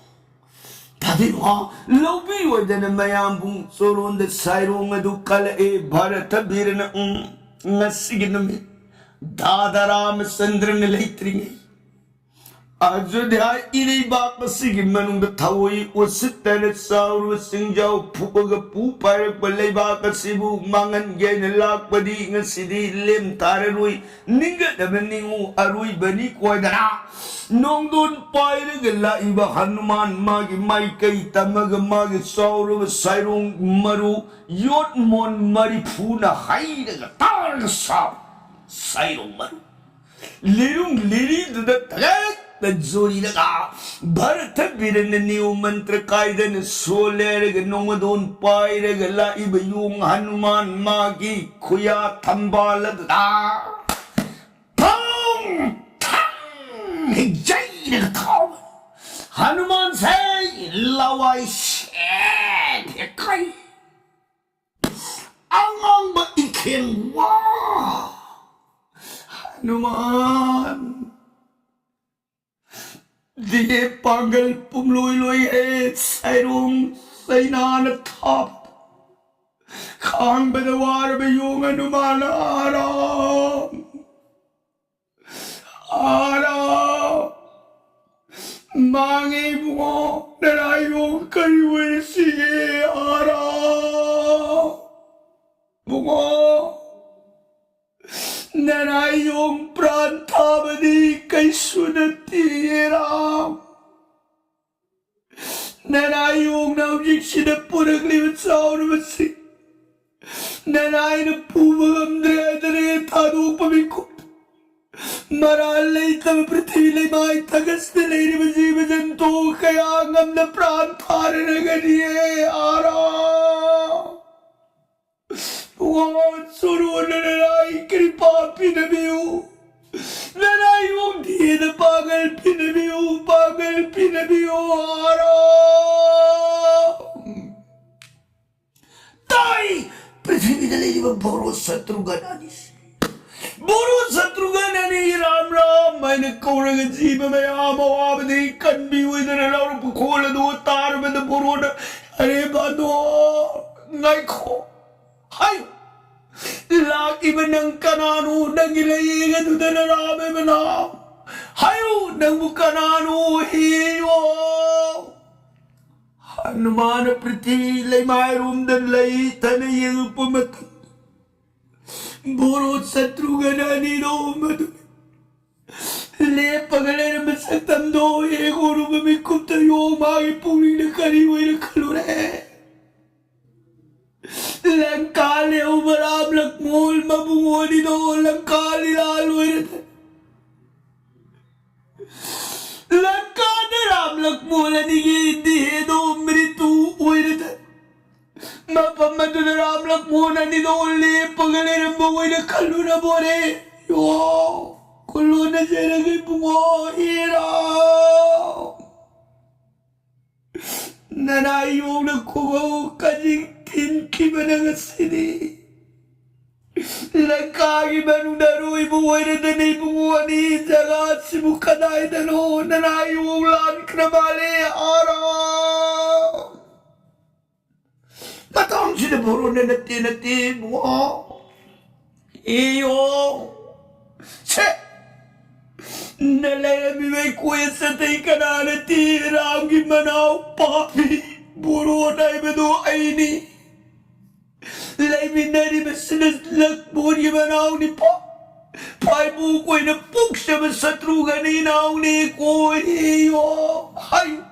ꯇꯥꯕꯤꯔꯣ, ꯂꯧꯕꯤꯔꯣꯏꯗꯅ ꯃꯌꯥꯝꯕꯨ ꯆꯣꯔꯣꯟꯗ ꯁꯥꯏꯔꯣꯡ ꯑꯗꯨ ꯀꯜꯂꯛꯑꯦ꯫ ꯚꯥꯔꯠꯇ ꯕꯤꯔꯅ ꯎꯝ, ꯉꯁꯤꯒꯤ ꯅꯨꯃꯤꯠ ꯗꯥꯗꯥ ꯔꯥꯃꯆꯟꯗ꯭ꯔꯅ ꯂꯩꯇ꯭ꯔꯤꯉꯩ ꯑꯌꯣꯙ꯭ꯌꯥ ꯏꯔꯩꯕꯥꯛ ꯑꯁꯤꯒꯤ ꯃꯅꯨꯡꯗ ꯊꯑꯣꯏ ꯎꯁꯤꯠꯇꯅ ꯆꯥꯎꯔꯕ ꯆꯤꯡꯖꯥꯎ ꯐꯨꯕꯒ ꯄꯨ ꯄꯥꯏꯔꯛꯄ ꯂꯩꯕꯥꯛ ꯑꯁꯤꯕꯨ ꯃꯥꯡꯍꯟꯒꯦ ꯍꯥꯏꯅ ꯂꯥꯛꯄꯗꯤ ꯉꯁꯤꯗꯤ ꯂꯦꯝ ꯇꯥꯔꯔꯣꯏ꯫ ꯅꯤꯡꯒꯗꯕ ꯅꯤꯡꯉꯨ ꯑꯔꯣꯏꯕꯅꯤ ꯀꯣꯏꯗꯅ ꯅꯣꯡꯗꯣꯟ ꯄꯥꯏꯔꯒ ꯂꯥꯛꯏꯕ ꯍꯅꯨꯃꯥꯟ ꯃꯥꯒꯤ ꯃꯥꯏꯀꯩ ꯇꯝꯃꯒ ꯃꯥꯒꯤ ꯆꯥꯎꯔꯕ ꯁꯥꯏꯔꯣꯡ ꯃꯔꯨ ꯌꯣꯠ ꯃꯣꯟ ꯃꯔꯤꯐꯨꯅ ꯍꯩꯔꯒ ꯇꯥꯔꯒ ꯁꯥꯕ ꯁꯥꯏꯔꯣꯡ ꯃꯔꯨ ꯂꯤꯔꯨꯡ ꯂꯤꯔꯤꯗꯨꯗ ꯊꯥꯒꯠꯇ ꯖꯣꯔꯤꯔꯒ ꯚꯔꯇ ꯕꯤꯔꯅ ꯅꯤꯌꯣ ꯃꯟꯇ꯭ꯔ ꯀꯥꯏꯗꯅ ꯁꯣꯜꯂꯦ ꯍꯥꯏꯔꯒ ꯅꯣꯡꯃꯗꯣꯟ ꯄꯥꯏꯔꯒ ꯂꯥꯛꯏꯕ ꯌꯣꯡ ꯍꯅꯨꯃꯥꯟ ꯃꯥꯒꯤ ꯈꯨꯌꯥ ꯊꯝꯕꯥꯜ ꯑꯗꯨꯗ ꯊꯪ ꯊꯪ ꯍꯤꯛꯖꯩꯔꯒ ꯊꯥꯎ ꯍꯅꯨꯃꯥꯟꯁꯦ ꯂꯋꯥꯏ ꯁꯦꯠ ꯍꯦꯛ ꯀꯩ ꯑꯉꯥꯡꯕ ꯏꯈꯦꯡ ꯋꯥ ꯍꯅꯨꯃꯥꯟ ꯗꯤꯌꯦ ꯄꯥꯡꯒꯜ ꯄꯨꯝꯂꯣꯏ ꯂꯣꯏꯍꯦ ꯁꯩꯔꯣꯡ ꯆꯩꯅꯥꯅ ꯊꯥꯞ ꯈꯥꯡꯕꯗ ꯋꯥꯔꯕ ꯌꯣꯡ ꯍꯅꯨꯃꯥꯟ ꯑꯥꯔꯥꯝ ꯑꯥꯔꯥ ꯃꯥꯡꯉꯦ ꯏꯕꯨꯡꯉꯣ ꯅꯅꯥꯏꯌꯣ ꯀꯔꯤ ꯑꯣꯏꯔꯁꯤꯒꯦ ꯑꯥꯔꯥ ꯏꯕꯨꯡꯉꯣ ꯅꯅꯥꯏꯌꯣ ꯄ꯭ꯔꯥꯟ ꯊꯥꯕꯗꯤ ꯀꯩꯁꯨ ꯅꯠꯇꯦ ꯔꯥꯝ ꯅꯅꯥꯏ ꯌꯣꯡꯅ ꯍꯧꯖꯤꯛꯁꯤꯗ ꯄꯨꯔꯛꯂꯤꯕ ꯆꯥꯎꯔꯕꯁꯤ ꯅꯅꯥꯏꯅ ꯄꯨꯕ ꯉꯝꯗ꯭ꯔꯦ ꯍꯥꯏꯗꯅ ꯊꯥꯗꯣꯛꯄ ꯃꯤꯀꯨꯞ ꯃꯔꯥꯜ ꯂꯩꯇꯕ ꯄ꯭ꯔꯤꯊꯤꯕꯤ ꯂꯩꯃꯥꯏ ꯊꯥꯒꯠꯁꯤꯗ ꯂꯩꯔꯤꯕ ꯖꯤꯕ ꯖꯟꯇꯨ ꯀꯌꯥ ꯉꯝꯅ ꯄ꯭ꯔꯥꯟ ꯊꯥꯔꯔꯒꯅꯤꯌꯦ ꯑꯥꯔꯥ ꯋꯥ ꯆꯨꯔꯨꯅ ꯅꯅꯥꯏ ꯀ꯭ꯔꯤꯄꯥ ꯄꯤꯅꯕꯤꯌꯨ ꯅꯅꯥꯏ ꯌꯣꯡꯊꯤꯗ ꯄꯥꯒꯜ ꯄꯤꯅꯕꯤꯌꯨ ꯄꯥꯒꯜ ꯄꯤꯅꯕꯤꯌꯨ ꯑꯥꯔꯥ ꯇꯥꯏ ꯄ꯭ꯔꯤꯊꯤꯕꯤꯗ ꯂꯩꯔꯤꯕ ꯚꯧꯔꯣ ꯁꯇ꯭ꯔꯨꯒꯟ ꯑꯅꯤꯁꯤ ꯚꯧꯔꯣ ꯁꯇ꯭ꯔꯨꯒꯟ ꯑꯅꯤ ꯔꯥꯝ ꯔꯥꯝ ꯍꯥꯏꯅ ꯀꯧꯔꯒ ꯖꯤꯕ ꯃꯌꯥꯝ ꯑꯋꯥꯕꯗꯒꯤ ꯀꯟꯕꯤꯌꯨ ꯍꯥꯏꯗꯅ ꯂꯥꯎꯔꯛꯄ ꯈꯣꯜ ꯑꯗꯨ ꯇꯥꯔꯕꯗ ꯚꯧꯔꯣꯅ ꯑꯔꯦ ꯕꯥꯗꯣ ꯉꯥꯏꯈꯣ ꯍꯥꯏꯌꯨ ꯂꯥꯛꯏꯕ ꯅꯪ ꯀꯅꯥꯅꯣ ꯅꯪꯒꯤ ꯂꯥꯏꯌꯦꯡ ꯑꯗꯨꯗ ꯅꯔꯥꯕ ꯃꯅꯥ ꯍꯥꯏꯌꯨ, ꯅꯪꯕꯨ ꯀꯅꯥꯅꯣ? ꯍꯤꯌꯣ! ꯍꯅꯨꯃꯥꯟꯅ ꯄ꯭ꯔꯤꯊꯤ ꯂꯩꯃꯥꯏꯔꯣꯝꯗ ꯂꯩ ꯊꯅ ꯌꯦꯡꯉꯛꯄ ꯃꯇꯝꯗ, ꯕꯣꯔꯣ ꯁꯇ꯭ꯔꯨꯒꯅ ꯑꯅꯤꯗꯣ ꯃꯗꯨ ꯂꯦꯞꯄꯒ ꯂꯩꯔꯝꯕ ꯁꯛꯇꯝꯗꯣ ꯌꯦꯡꯉꯨꯔꯨꯕ ꯃꯤꯀꯨꯞꯇ ꯌꯣ ꯃꯥꯒꯤ ꯄꯨꯛꯅꯤꯡꯗ ꯀꯔꯤ ꯑꯣꯏꯅ ꯈꯜꯂꯨꯔꯦ? ꯂꯪꯀꯥ ꯂꯩꯍꯧꯕ ꯔꯥꯝ ꯂꯛꯃꯣꯟ ꯃꯕꯨꯡ ꯑꯅꯤꯗꯣ ꯂꯪꯀꯥ ꯂꯤꯂꯥ ꯂꯣꯏꯔꯗ, ꯂꯪꯀꯥꯗ ꯔꯥꯝ ꯂꯛꯃꯣꯟ ꯑꯅꯤꯒꯤ ꯗꯤꯍꯦꯗꯣ ꯃ꯭ꯔꯤꯇꯨ ꯑꯣꯏꯔꯗ, ꯃꯐꯝ ꯑꯗꯨꯗ ꯔꯥꯝ ꯂꯛꯃꯣꯟ ꯑꯅꯤꯗꯣ ꯂꯦꯞꯄꯒ ꯂꯩꯔꯝꯕ ꯑꯣꯏꯅ ꯈꯜꯂꯨꯔꯕꯣꯔꯦ? ꯌꯣ, ꯀꯨꯂꯣꯅꯖꯔꯒ ꯏꯕꯨꯡꯉꯣ ꯍꯤꯔꯥ꯫ ꯅꯅꯥꯏ ꯌꯣꯡꯅ ꯈꯨꯕꯧ ꯀꯖꯤꯡ ꯊꯤꯟꯈꯤꯕꯅ ꯉꯁꯤꯗꯤ ꯂꯪꯀꯥꯒꯤ ꯃꯅꯨꯡꯗ ꯑꯔꯣꯏꯕ ꯑꯣꯏꯔꯗꯅ ꯏꯕꯨꯡꯉꯣ ꯑꯅꯤ ꯖꯒꯥꯁꯤꯕꯨ ꯀꯗꯥꯏꯗꯅꯣ ꯅꯅꯥꯏ ꯌꯣꯡ ꯂꯥꯟꯈ꯭ꯔ ꯃꯥꯜꯂꯦ꯫ ꯑꯥꯔꯥ! ꯃꯇꯥꯡꯁꯤꯗ ꯕꯣꯔꯣꯅ ꯅꯠꯇꯦ, ꯅꯠꯇꯦ, ꯏꯕꯨꯡꯉꯣ꯫ ꯏꯌꯣ꯫ ꯁꯦ! ꯅ ꯂꯩꯔꯝꯃꯤꯕ ꯑꯩꯈꯣꯏ ꯑꯁꯤꯗꯩ ꯀꯅꯥꯅ ꯇꯤ ꯔꯥꯝꯒꯤ ꯃꯅꯥꯎ ꯄꯥꯄꯤ ꯕꯣꯔꯣꯟ ꯍꯥꯏꯕꯗꯣ ꯑꯩꯅꯤ꯫ ꯂꯩꯃꯤꯟꯅꯔꯤꯕꯁꯤꯅ ꯂꯛꯃꯣꯟꯒꯤ ꯃꯅꯥꯎ ꯅꯤꯄꯥ꯫ ꯐꯥꯏꯕꯣꯛ ꯑꯣꯏꯅ ꯄꯣꯛꯆꯕ ꯁꯇ꯭ꯔꯨꯒꯅꯤ ꯏꯅꯥꯎꯅꯤ ꯀꯣꯏꯌꯣ ꯍꯥꯏꯌꯨ꯫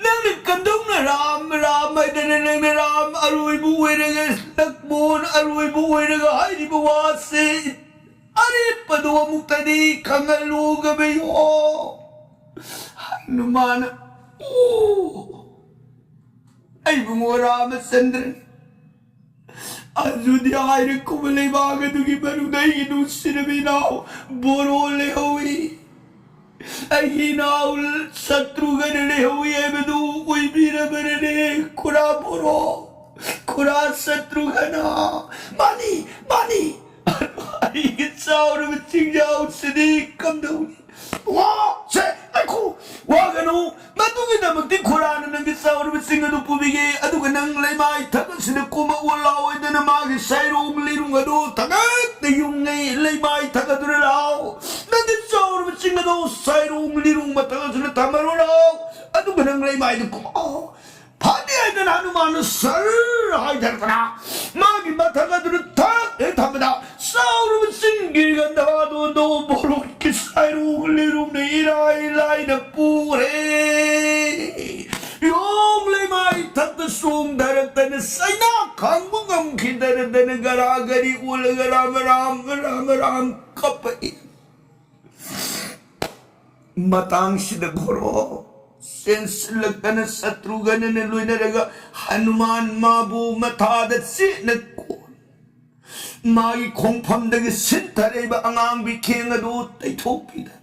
ꯅꯪꯅ ꯀꯝꯗꯧꯅ ꯔꯥꯝ, ꯔꯥꯝ ꯍꯥꯏꯗꯅ ꯅꯪꯅ ꯔꯥꯝ ꯑꯔꯣꯏꯕ ꯑꯣꯏꯔꯒ, ꯂꯛꯃꯣꯟ ꯑꯔꯣꯏꯕ ꯑꯣꯏꯔꯒ ꯍꯥꯏꯔꯤꯕ ꯋꯥꯁꯦ ꯑꯔꯦꯞꯄꯗꯣ ꯑꯃꯨꯛꯇꯗꯤ ꯈꯪꯍꯜꯂꯨꯒꯕꯌꯣ꯫ ꯍꯅꯨꯃꯥꯟ, ꯑꯣ, ꯑꯩꯕꯨ ꯔꯥꯃꯆꯟꯗ꯭ꯔꯅꯤ꯫ ꯑꯗꯨꯗꯤ ꯍꯥꯏꯔꯛꯈꯨꯕ ꯂꯩꯕꯥꯛ ꯑꯗꯨꯒꯤ ꯃꯅꯨꯡꯗ ꯑꯩꯒꯤ ꯅꯨꯡꯁꯤꯔꯕ ꯏꯅꯥꯎ ꯕꯣꯔꯣ ꯂꯩꯍꯧꯏ꯫ ꯑꯩꯒꯤ ꯏꯅꯥꯎ ꯁꯇ꯭ꯔꯨꯒꯅ ꯂꯩꯍꯧꯏ ꯍꯥꯏꯕꯗꯨ ꯑꯣꯏꯕꯤꯔꯕꯔꯅꯦ, ꯈꯨꯔꯥ ꯕꯣꯔꯣ, ꯈꯨꯔꯥ ꯁꯇ꯭ꯔꯨꯒꯅ? ꯃꯥꯅꯤ, ꯃꯥꯅꯤ꯫ ꯑꯩꯒꯤ ꯆꯥꯎꯔꯕ ꯆꯤꯡꯖꯥꯎꯁꯤꯗꯤ ꯀꯝꯗꯧꯅꯤ? ꯋꯥ! ꯁꯦ, ꯉꯥꯏꯈꯣ! ꯋꯥꯒꯅꯨ! ꯃꯗꯨꯒꯤꯗꯃꯛꯇꯤ ꯈꯨꯔꯥꯅ ꯅꯪꯒꯤ ꯆꯥꯎꯔꯕ ꯆꯤꯡ ꯑꯗꯨ ꯄꯨꯕꯤꯒꯦ, ꯑꯗꯨꯒ ꯅꯪ ꯂꯩꯃꯥꯏ ꯊꯛ ꯑꯁꯤꯗ ꯀꯨꯝꯃꯛꯎ ꯂꯥꯎ ꯍꯥꯏꯗꯅ ꯃꯥꯒꯤ ꯁꯥꯏꯔꯣꯡ ꯂꯤꯔꯨꯡ ꯑꯗꯨ ꯊꯥꯡꯒꯠꯇ ꯌꯨꯡꯉꯩ ꯂꯩꯃꯥꯏ ꯊꯛ ꯑꯗꯨꯗ ꯂꯥꯎ꯫ ꯅꯪꯒꯤ ꯆꯥꯎ ꯁꯥꯏꯔꯣꯡ ꯂꯤꯔꯣꯡ ꯃꯊꯛ ꯑꯗꯨꯗ ꯊꯝꯃꯔꯣ꯫ ꯑꯗꯨꯒ ꯅꯪ ꯂꯩꯃꯥꯏꯗ ꯀꯨꯝꯃꯛꯑꯣ꯫ ꯐꯅꯤ ꯍꯥꯏꯗꯅ ꯍꯅꯨꯃꯥꯟꯅ ꯁꯔ ꯍꯥꯏꯊꯔꯛꯇꯅ ꯃꯥꯒꯤ ꯃꯊꯛ ꯑꯗꯨꯗ ꯊꯛ ꯍꯦꯛ ꯊꯝꯕꯗ ꯆꯥꯎꯔꯕ ꯆꯤꯡꯒꯤ ꯒꯟꯙꯥꯗꯣꯟꯗꯣ ꯕꯣꯔꯣꯛꯀꯤ ꯁꯥꯏꯔꯣꯡ ꯂꯤꯔꯣꯡꯅ ꯏꯔꯥꯏ ꯂꯥꯏꯅ ꯄꯨꯈ꯭ꯔꯦ꯫ ꯌꯣꯡ ꯂꯩꯃꯥꯏ ꯊꯛꯇ ꯆꯣꯡꯊꯔꯛꯇꯅ ꯆꯩꯅꯥ ꯈꯥꯡꯕ ꯉꯝꯈꯤꯗꯗꯅ ꯒꯔꯥ ꯒꯔꯤ ꯑꯣꯜꯂꯒ ꯔꯥꯝ ꯔꯥꯝ ꯔꯥꯝ ꯔꯥꯝ ꯀꯞꯄꯛꯏ꯫ ꯃꯇꯥꯡꯁꯤꯗ ꯈꯣꯔꯣ ꯆꯦꯟꯁꯤꯜꯂꯛꯇꯅ ꯁꯇ꯭ꯔꯨꯘꯅꯅ ꯂꯣꯏꯅꯔꯒ ꯍꯅꯨꯃꯥꯟ ꯃꯥꯕꯨ ꯃꯊꯥꯗ ꯆꯦꯠꯅ ꯀꯣꯟ ꯃꯥꯒꯤ ꯈꯣꯡꯐꯝꯗꯒꯤ ꯁꯤꯟꯊꯔꯛꯏꯕ ꯑꯉꯥꯡꯕꯤ ꯈꯦꯡ ꯑꯗꯨ ꯇꯩꯊꯣꯛꯄꯤꯗ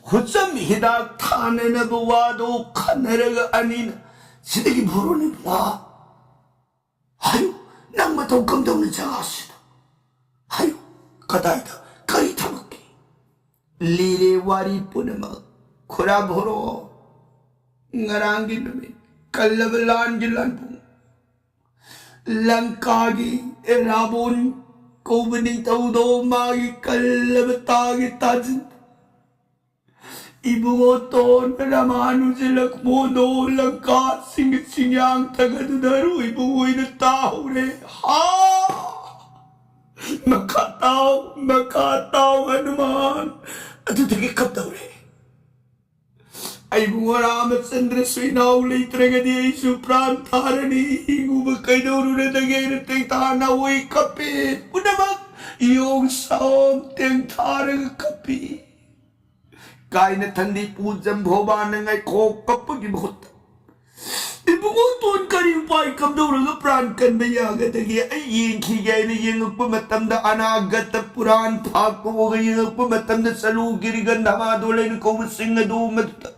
ꯈꯨꯆꯝ ꯍꯤꯗꯥꯛ ꯊꯥꯅꯅꯕ ꯋꯥꯗꯨ ꯈꯟꯅꯔꯒ ꯑꯅꯤꯅ ꯁꯤꯗꯒꯤ ꯚꯣꯔꯣꯅꯤ ꯄꯨꯡꯉꯥ ꯍꯥꯏꯌꯨ, ꯅꯪ ꯃꯇꯧ ꯀꯝꯗꯧꯅ ꯖꯒꯥꯁꯤꯗ? ꯍꯥꯏꯌꯨ, ꯀꯗꯥꯏꯗ? ꯀꯔꯤ ꯊꯕꯛꯀꯤ? ꯂꯤꯔꯦ ꯋꯥꯔꯤ ꯄꯨꯝꯅꯃꯛ ꯈꯨꯔꯥ ꯚꯣꯔꯣ꯫ ꯉꯔꯥꯡꯒꯤ ꯅꯨꯃꯤꯠ ꯀꯜꯂꯕ ꯂꯥꯟꯒꯤ ꯂꯥꯟꯕꯨꯡ, ꯂꯪꯀꯥꯒꯤ ꯔꯥꯕꯣꯟ ꯀꯧꯕ ꯅꯤꯡꯊꯧꯗꯣ ꯃꯥꯒꯤ ꯀꯜꯂꯕ ꯇꯥꯒꯤ ꯇꯥꯖꯤꯟ ꯏꯕꯨꯡꯉꯣ ꯇꯣꯟ ꯔꯃꯥꯅꯨꯖ ꯂꯛꯃꯣꯟꯗꯣ ꯂꯪꯀꯥꯁꯤꯡꯒꯤ ꯆꯤꯡꯌꯥꯡ ꯊꯥꯒꯠꯇꯨꯅ ꯑꯔꯣꯏꯕ ꯑꯣꯏꯅ ꯇꯥꯍꯧꯔꯦ꯫ ꯍꯥ! ꯃꯈꯥ ꯇꯥꯎ, ꯃꯈꯥ ꯇꯥꯎ ꯍꯅꯨꯃꯥꯟ꯫ ꯑꯗꯨꯗꯒꯤ ꯀꯞꯇꯧꯔꯦ꯫ ꯑꯩꯕꯨ ꯔꯥꯃꯆꯟꯗ꯭ꯔꯁꯨ ꯏꯅꯥꯎ ꯂꯩꯇ꯭ꯔꯒꯗꯤ ꯑꯩꯁꯨ ꯄ꯭ꯔꯥꯟ ꯊꯥꯔꯅꯤ꯫ ꯍꯤꯡꯉꯨꯕ ꯀꯩꯗꯧꯔꯨꯔꯗꯒꯦ ꯍꯥꯏꯅ ꯇꯦꯡꯊꯥ ꯅꯥꯑꯣꯏ ꯀꯞꯄꯤ꯫ ꯄꯨꯝꯅꯃꯛ ꯌꯣꯡ ꯁꯥꯎꯝ ꯇꯦꯡꯊꯥꯔꯒ ꯀꯞꯄꯤ꯫ ꯀꯥꯏꯅ ꯊꯟꯗꯤ ꯄꯨ ꯖꯝꯚꯣꯕꯥꯅ ꯉꯥꯏꯈꯣꯛ ꯀꯞꯄꯒꯤ ꯃꯍꯨꯠꯇ ꯏꯕꯨꯡꯉꯣ ꯇꯣꯟ ꯀꯔꯤ ꯎꯄꯥꯏ ꯀꯝꯗꯧꯔꯒ ꯄ꯭ꯔꯥꯟ ꯀꯟꯕ ꯌꯥꯒꯗꯒꯦ? ꯑꯩ ꯌꯦꯡꯈꯤꯒꯦ ꯍꯥꯏꯅ ꯌꯦꯡꯉꯛꯄ ꯃꯇꯝꯗ ꯑꯅꯥꯒꯇ ꯄꯨꯔꯥꯟ ꯐꯥꯛꯄ ꯑꯣꯏꯒ ꯌꯦꯡꯉꯛꯄ ꯃꯇꯝꯗ ꯆꯂꯨ ꯒꯤꯔꯤꯒꯟꯙ ꯃꯥꯗꯣ ꯂꯩꯅ ꯀꯧꯕꯁꯤꯡ ꯑꯗꯨ ꯃꯗꯨꯗ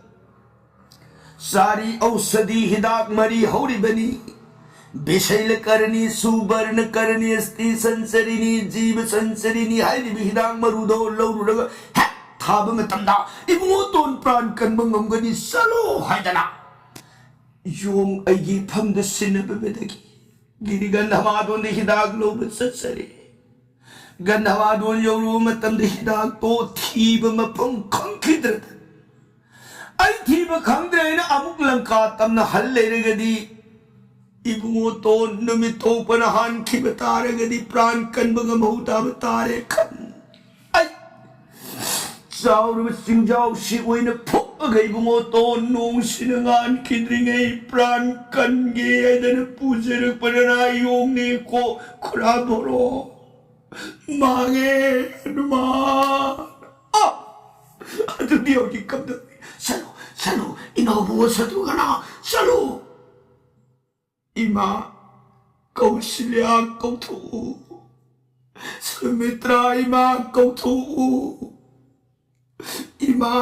ꯆꯥꯔꯤ ꯎꯁꯥꯗꯤ ꯍꯤꯗꯥꯛ ꯃꯔꯤ ꯍꯧꯔꯤꯕꯅꯤ꯫ ꯕꯤꯁꯩꯂ ꯀꯔꯅꯤ, ꯁꯨꯕꯔꯅ ꯀꯔꯅꯤ, ꯑꯁꯇꯤ ꯁꯟꯆꯔꯤꯅꯤ, ꯖꯤꯕ ꯁꯟꯆꯔꯤꯅꯤ ꯍꯥꯏꯔꯤꯕ ꯍꯤꯗꯥꯛ ꯃꯔꯨꯗꯣ ꯂꯧꯔꯨꯔꯒ ꯍꯦꯛ ꯊꯥꯕ ꯃꯇꯝꯗ ꯏꯕꯨꯡꯉꯣ ꯇꯣꯟ ꯄ꯭ꯔꯥꯟ ꯀꯟꯕ ꯉꯝꯒꯅꯤ, ꯆꯠꯂꯣ ꯍꯥꯏꯗꯅ ꯌꯣꯡ ꯑꯩꯒꯤ ꯏꯐꯝꯗ ꯁꯤꯟꯅꯕꯗꯒꯤ ꯒꯤꯔꯤꯒꯟꯙ ꯃꯥꯗꯣꯟꯗ ꯍꯤꯗꯥꯛ ꯂꯧꯕ ꯆꯠꯆꯔꯦ꯫ ꯒꯟꯙꯋꯥꯗꯣꯟ ꯌꯧꯔꯨꯕ ꯃꯇꯝꯗ ꯍꯤꯗꯥꯛꯇꯣ ꯊꯤꯕ ꯃꯐꯝ ꯈꯪꯈꯤꯗ꯭ꯔꯗꯅ, "ꯑꯩ ꯊꯤꯕ ꯈꯪꯗ꯭ꯔꯦ" ꯍꯥꯏꯅ ꯑꯃꯨꯛ ꯂꯪꯀꯥ ꯇꯝꯅ ꯍꯜ ꯂꯩꯔꯒꯗꯤ, ꯏꯕꯨꯡꯉꯣꯇꯣꯟ ꯅꯨꯃꯤꯠ ꯊꯣꯛꯄꯅ ꯍꯥꯟꯈꯤꯕ ꯇꯥꯔꯒꯗꯤ ꯄ꯭ꯔꯥꯟ ꯀꯟꯕ ꯉꯝꯍꯧꯗꯕ ꯇꯥꯔꯦ ꯈꯟ꯫ ꯑꯩ ꯆꯥꯎꯔꯕ ꯆꯤꯡꯖꯥꯎꯁꯤ ꯑꯣꯏꯅ ꯐꯨꯛꯑꯒ ꯏꯕꯨꯡꯉꯣꯇꯣꯟ ꯅꯣꯡꯁꯤꯅ ꯉꯥꯟꯈꯤꯗ꯭ꯔꯤꯉꯩ ꯄ꯭ꯔꯥꯟ ꯀꯟꯒꯦ ꯍꯥꯏꯗꯅ ꯄꯨꯖꯔꯛꯄ ꯅꯅꯥ ꯌꯣꯡꯅꯦꯀꯣ ꯈꯨꯔꯥ ꯕꯣꯔꯣ꯫ ꯃꯥꯡꯉꯦ ꯍꯅꯨꯃꯥꯟ꯫ ꯑ! ꯑꯗꯨꯗꯤ ꯍꯧꯖꯤꯛ ꯀꯝꯗꯧꯅꯤ? ꯆꯠꯂꯨ, ꯆꯠꯂꯨ, ꯏꯅꯥꯎꯕꯨꯡꯉꯣ ꯁꯇ꯭ꯔꯨꯘꯅ, ꯆꯠꯂꯨ꯫ ꯏꯃꯥ ꯀꯧꯁꯤꯜꯂꯤꯌꯥ ꯀꯧꯊꯣꯛꯎ꯫ ꯁꯨꯃꯤꯇ꯭ꯔꯥ, ꯏꯃꯥ ꯀꯧꯊꯣꯛꯎ꯫ ꯏꯃꯥ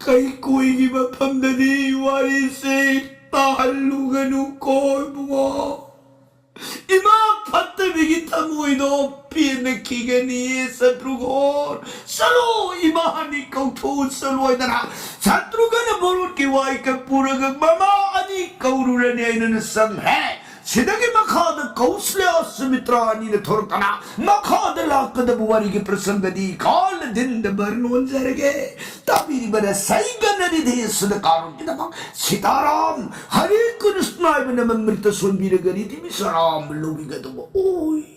ꯀꯩꯀꯣꯏꯒꯤ ꯃꯐꯝꯗꯗꯤ ꯋꯥꯔꯤꯁꯦ ꯇꯥꯍꯜꯂꯨꯒꯅꯨꯀꯣ ꯏꯕꯨꯡꯉꯣ꯫ ꯏꯃꯥ ꯐꯠꯇꯕꯤꯒꯤ ꯊꯃꯣꯏꯗꯣ ꯄꯦꯟꯅꯈꯤꯒꯅꯤꯌꯦ ꯁꯇ꯭ꯔꯨꯘꯣꯟ꯫ ꯆꯠꯂꯣ, ꯏꯃꯥ ꯑꯅꯤ ꯀꯧꯊꯣꯛꯎ ꯆꯠꯂꯣ ꯍꯥꯏꯗꯅ ꯁꯇ꯭ꯔꯨꯘꯅ ꯕꯣꯔꯣꯠꯀꯤ ꯋꯥꯏꯀ ꯄꯨꯔꯒ ꯃꯃꯥ ꯑꯅꯤ ꯀꯧꯔꯨꯔꯅꯤ ꯍꯥꯏꯅꯅ ꯆꯪꯈ꯭ꯔꯦ꯫ ꯁꯤꯗꯒꯤ ꯃꯈꯥꯗ ꯀꯧꯁꯂ꯭ꯌ ꯁꯨꯃꯤꯇ꯭ꯔꯥ ꯑꯅꯤꯅ ꯊꯣꯔꯛꯇꯅ ꯃꯈꯥꯗ ꯂꯥꯛꯀꯗꯕ ꯋꯥꯔꯤꯒꯤ ꯄ꯭ꯔꯁꯪꯒꯗꯤ ꯀꯥꯂꯗꯤꯟꯗ ꯕꯔꯅꯣꯟꯖꯔꯒꯦ꯫ ꯇꯥꯕꯤꯔꯤꯕ ꯔꯁꯩꯒ ꯅꯔꯤꯗꯦꯁꯨꯗ ꯀꯥꯔꯣꯟꯒꯤꯗꯃꯛ ꯁꯤꯇꯥꯔꯥꯝ ꯍꯔꯦ ꯀ꯭ꯔꯤꯁꯅ ꯍꯥꯏꯕ ꯅꯃꯟ ꯃ꯭ꯔꯤꯇ ꯁꯣꯟꯕꯤꯔꯒ ꯔꯤꯗꯤ ꯃꯤꯁꯥꯔꯥꯝ ꯂꯧꯕꯤꯒꯗꯧꯕ ꯑꯣꯏ꯫